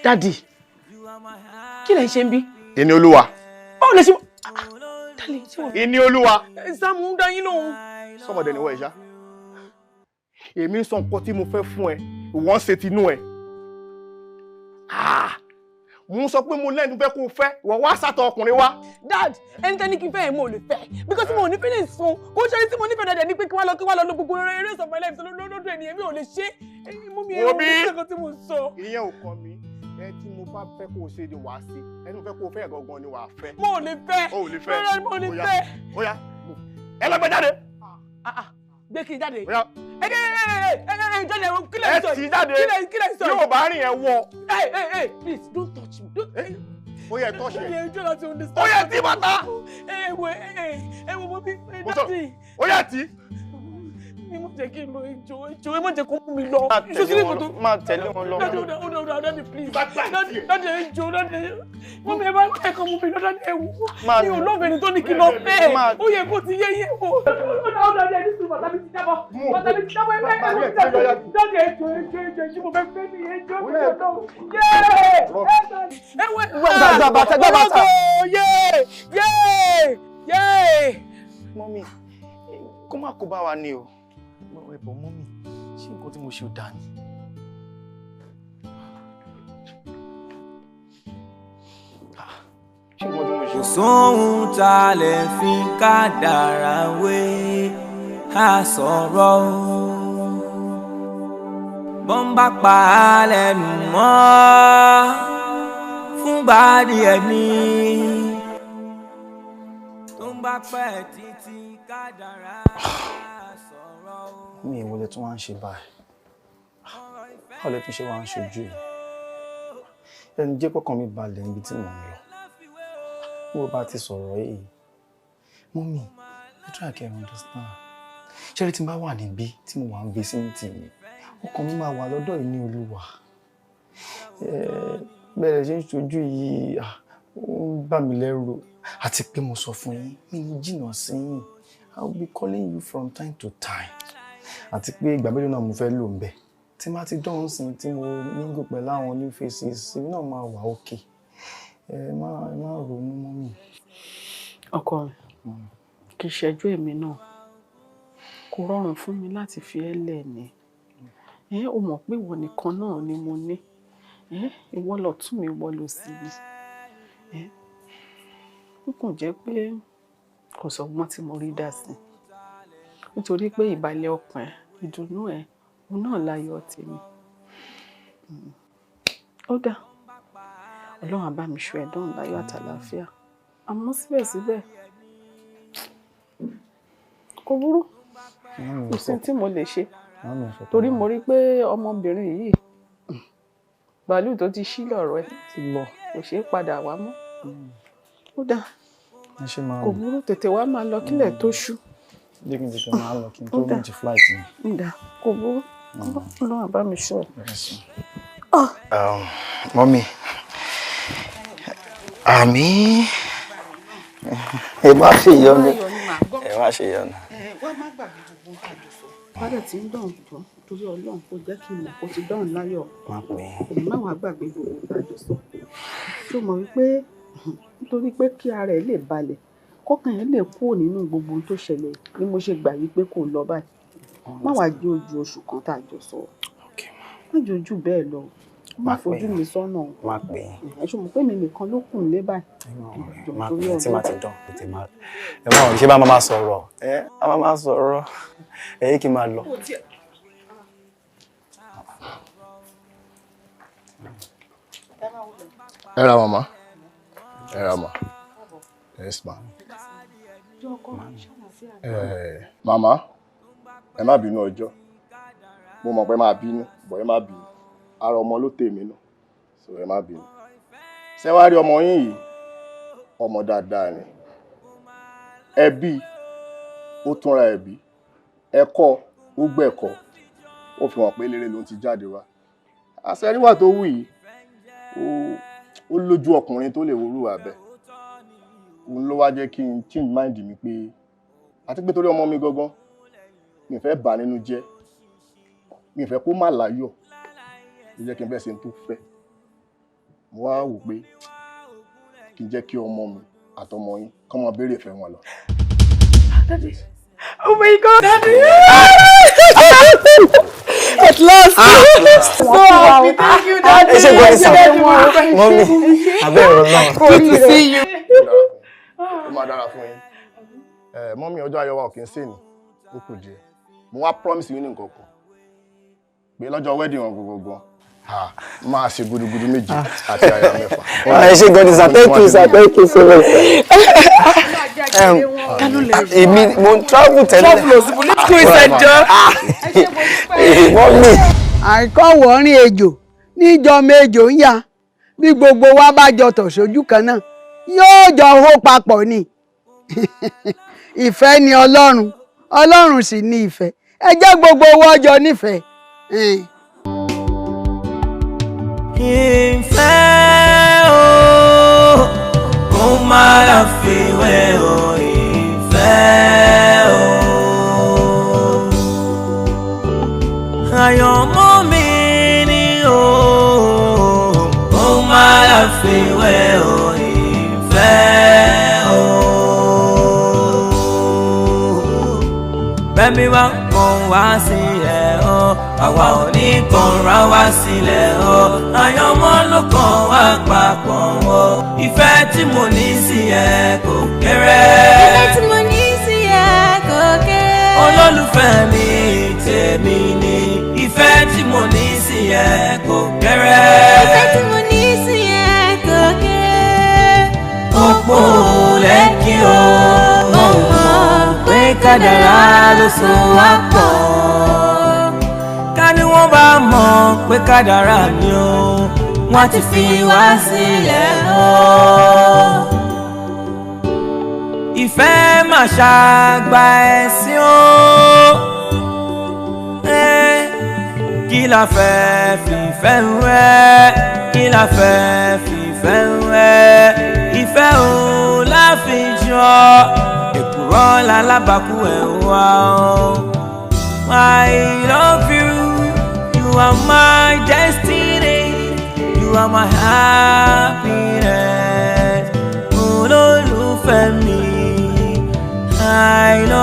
Daddy, kí lẹ̀ ń ṣe ń bí? Ìní Olúwa. Báwo lẹ ṣe? Darling, ṣé wọ́n. Ìní Olúwa. Sáàmù ń dá yín lóhùn. Sọmọdé ni wọ́n ẹ̀ ṣá. Èmi ń sọ nǹkan tí mo fẹ́ fún ẹ, ìwọ ń ṣe tinú ẹ. Ah! Mo ń sọ pé mo lẹ́nu fẹ́ kó o fẹ́, ìwọ wá sátọ̀ ọkùnrin wá. Dad, ẹni tẹ́ ní kí n fẹ́ ẹ̀ mo ò lè fẹ́ because mo ò ní feelings fún kó ṣe ní tí mo nífẹ̀ẹ́ dada ni pé kí wọ́n lọ lo gbogbo eré of my life lọ́dọ̀ ènìyàn mi ò lè ṣe é mú mi Wo ẹ̀rọ bí? mi nǹkan tí mo sọ. Ìyẹn ò kàn mí. Ẹ tí mo bá fẹ́ kó o ṣe ni wàá ṣe. Ẹni mo fẹ́ kó o fẹ́ gangan ni wàá fẹ́. Mo ò lè fẹ́. O ò lè fẹ́. Rárá, mo ò lè Ó yá, fẹ́. Ó yá. Ẹ lọ gbé jáde. Gbé kí n jáde. Ó yá. Ẹ ẹ ẹ ẹ ẹ jáde ẹ̀rọ kí lẹ̀ Ẹ ń sọ tì í jáde. Kí lẹ̀ ń sọ yìí? Yóò bá rìn ẹ wọ. Hey hey hey, please don't touch me. Don't. Ó yẹ tọ́ṣẹ̀. Ẹ jọ̀ọ́ láti understand. Ó yẹ tí bàtà. Ẹ wo ẹ ẹ wo mo bí Mo sọ- daddy. Ó yẹ tí. Ẹ má jẹ́ kí n lọ ejò ejò ẹ má jẹ́ kó mú mi lọ. Má tẹ̀lé wọn lọ. Má tẹ̀lé wọn lọ. Daddy, hold on, hold on, daddy, please. Daddy, daddy, ejò, daddy. Mọ́mí ẹ bá ń tẹ̀kọ̀ mú mi lọ, daddy, ẹ wò. Mi ò lọ́ọ̀bẹ ni tó ní kí n lọ fẹ́. Ó yẹ kó ti yé yé o. Ó dà, ó dà, daddy, ẹni sùn, bàtà mi ti jábọ́. Bàtà mi ti jábọ́, ẹ bá ẹ wò jáde. Daddy, ejò, ejò, ejò, ejò, mo fẹ́ fẹ́ mi, ejò, ejò, ejò. Yéé! Ẹ wẹ. Gbà bàtà, gbà bàtà. Ológo, yéé, yéé, yéé. Mọ́mí, kó má kó bá wa ní o. Ẹ bọ̀ mọ́mí, ṣé nǹkan tí mo ṣe ò dáa ni? Ṣé nǹkan tí mo ṣe Kò ò dáa ni? sóhun tá a lè fi kádàrá wé, a sọ̀rọ̀ o. Bọ́ńbà pa á lẹ́nu mọ́ fúngbà díẹ̀ ni. Tó ń bá pẹ́ títí kádàrá sọ̀rọ̀ o. Mi ìwọ lẹ tún wá ń ṣe báyìí. Báwo lẹ tún ṣe wá ń ṣojú yìí? Ẹnu jẹ́ kọ́kàn mi balẹ̀ níbi tí mò ń lọ. Bí mo bá ti sọ̀rọ̀ yìí, mọ́mí, ẹ try kẹ́ ẹ understand. Ṣé tí n bá wà níbí tí mo wà ń vicinity mi, ọkàn mi máa wà lọ́dọ̀ yìí ní Olúwa. Bẹ́ẹ̀ ṣe ń ṣojú yìí, ó ń bà mí lẹ́rù. Àti pé mo sọ fún yín, mi ní jìnnà sí yín. I will be calling you from time to time. Àti pé ìgbà mélòó náà mo fẹ́ lò ń bẹ̀. Tí má ti dán sí tí mo mingle pẹ̀lú àwọn new faces, èmi náà máa wà okay. Ẹ má ronú mọ́ mi. Ọkọ mi, kì í ṣẹ́jú èmi náà. Kò rọrùn fún mi láti fi ẹ́ lẹ̀ ni. Ẹ ó mọ̀ pé ìwọ nìkan náà ni mo ní. Ẹ ìwọ lọ̀tún mi, ìwọ lòsì mi. Ẹ ó kàn jẹ́ pé kò sọ́gbọ́n tí mo rí dá sí. Nítorí pé ìbàlẹ̀ ọkàn ẹ, ìdùnnú ẹ, òun náà láyọ̀ tèmi. Ó dáa. Ọlọ́run á bá mi ṣọ́ ẹ dán láyọ̀ àtàlàáfíà. Àmọ́ síbẹ̀síbẹ̀, kò burú. Kò sí tí mo lè ṣe. Torí mo rí pé ọmọbìnrin yìí, bàálù tó ti ṣí lọ̀rọ̀ ẹ̀, kò ṣeé padà wá mọ́. Ó dáa. Ẹ ṣe máa Kò burú, tètè wá máa lọ kílẹ̀ tó ṣú. Jẹ́ kí n tètè máa lọ kí n tó Ó dáa. meet flight mi. Ó dáa, kò burú. Ọlọ́run á bá mi ṣọ́ ẹ. Mummy, àmì ẹ má ṣe ìyọnu, ẹ má ṣe ìyọnu. Wá, má gbàgbé gbogbo nǹkan àjọsọ. Padà tí ń dọ̀hún jọ torí Ọlọ́run, kò jẹ́ kí n mọ̀ kó ti dọ̀hún láyọ̀. Má pè é. Èmi má wàá gbàgbé gbogbo nǹkan àjọsọ. Ṣé o mọ̀ wípé nítorí pé kí ara ẹ̀ lè balẹ̀, kọ́kàn ẹ̀ lè kúrò nínú gbogbo ohun tó ṣẹlẹ̀ ni mo ṣe gbà wípé kò lọ báyìí. Má wàá jẹ́ ojú oṣù kan tá a jọ sọ. Má jẹ́ ojú bẹ́ẹ̀ lọ. Má fojú mi sọ́nà. Má pè é. Ẹ ṣe mọ̀ pé mi nìkan ló kù nílé báyìí. Má pè é tí má ti dán tètè má. Ẹ má ṣe bá máa sọ̀rọ̀. Ẹ á máa sọ̀rọ̀. Ẹ yé kí n máa lọ. Ẹ ra màmá, ẹ ra mà. Yes ma. Màmá, ẹ má bínú ọjọ́. Mo mọ̀ pé máa bínú, bọ̀ ẹ má bínú. Ara ọmọ ló tèmi náà, so ẹ má bínú. Ṣé wàá rí ọmọ yín yìí? Ọmọ dáadáa ni. Ẹbí ó túnra ẹbí, ẹ̀kọ́ ó gbẹ̀kọ́, ó fi hàn pé eléré ló ń ti jáde wá. Àṣẹríwà tó wù yìí, ó lójú ọkùnrin tó lè worú abẹ. Òun ló wá jẹ́ kí n change mind mi pé àti pé torí ọmọ mi gangan, mi ò fẹ́ bà nínú jẹ́, mi ò fẹ́ kó má láyọ̀, ló jẹ́ kí n fẹ́ ṣe tó fẹ́. Mo wá wò pé kí n jẹ́ kí ọmọ mi àtọmọ yín kọ́ máa béèrè ìfẹ́ wọn lọ. Daddy. Oh my God, Daddy! At last! So happy. Thank you, Daddy. Ẹ ṣe gbọ́ Thank ìsàn. you, Daddy. Mummy, abẹ́rẹ́ Ọlọ́run. Good to see you. Ó máa dára fún yín. Ẹ mummy, ọjọ́ ayọ̀ wa ò kí ń sè ní, ó kù díẹ̀. Mo wá promise yín ní nǹkan kan pé lọ́jọ́ wedding wọn gbogbogbò, máa ṣe gudugudu méje àti àyà mẹ́fà. Ẹ ṣe gan ni sir, thank you sir, thank you so much sir. Èmi mo ń travel tẹ́lẹ̀. Travel lọ síbo, let's go inside jọ. Mummy. Àìkọ́wọ̀ọ́rìn ejò níjọ mejò ń yá. Bí gbogbo wa bá jọ tọ̀ sójú kan náà, yóò jọ hó papọ̀ ni. Ìfẹ́ ni Ọlọ́run, Ọlọ́run sì ni ìfẹ́. Ẹ jẹ́ gbogbo wa jọ nífẹ̀ẹ́. Ìfẹ́ o, kó má láfiwé o, ìfẹ́ o. Àyànmọ́ mi ni o, kó má láfiwé o, ìfẹ́ o. Bẹ́ẹ̀ni wá kàn wá sílẹ̀ o, àwa ò ní kàn ra wá sílẹ̀ o. Àyànmọ́ ló kàn wá papọ̀ o. Ìfẹ́ tí mo ní sí ẹ kò kéré. Ìfẹ́ tí mo ní sí ẹ kò kéré. Olólùfẹ́ mi, tèmi ni. Ìfẹ́ tí mo ní sí ẹ kò kéré. Ìfẹ́ tí mo ní sí ẹ kò kéré. Òpó lẹ́kì o, mo mọ̀ pé kádàrá ló so wá pọ̀. Ká ní wọ́n bá mọ̀ pé kádàrá ni o, wọ́n ti fi wá sílẹ̀ o. Ìfẹ́ mà ṣàgbà ẹ̀sìn o. Kí la fẹ́ fìfẹ́ rẹ̀? Kí la fẹ́ fìfẹ́ rẹ̀? Ìfẹ́ ò láfijọ́, èkùrọ́ lálábàkú ẹ̀ wá o. I love you, you are my destiny, you are my happiness. Olólùfẹ́ mi, I love.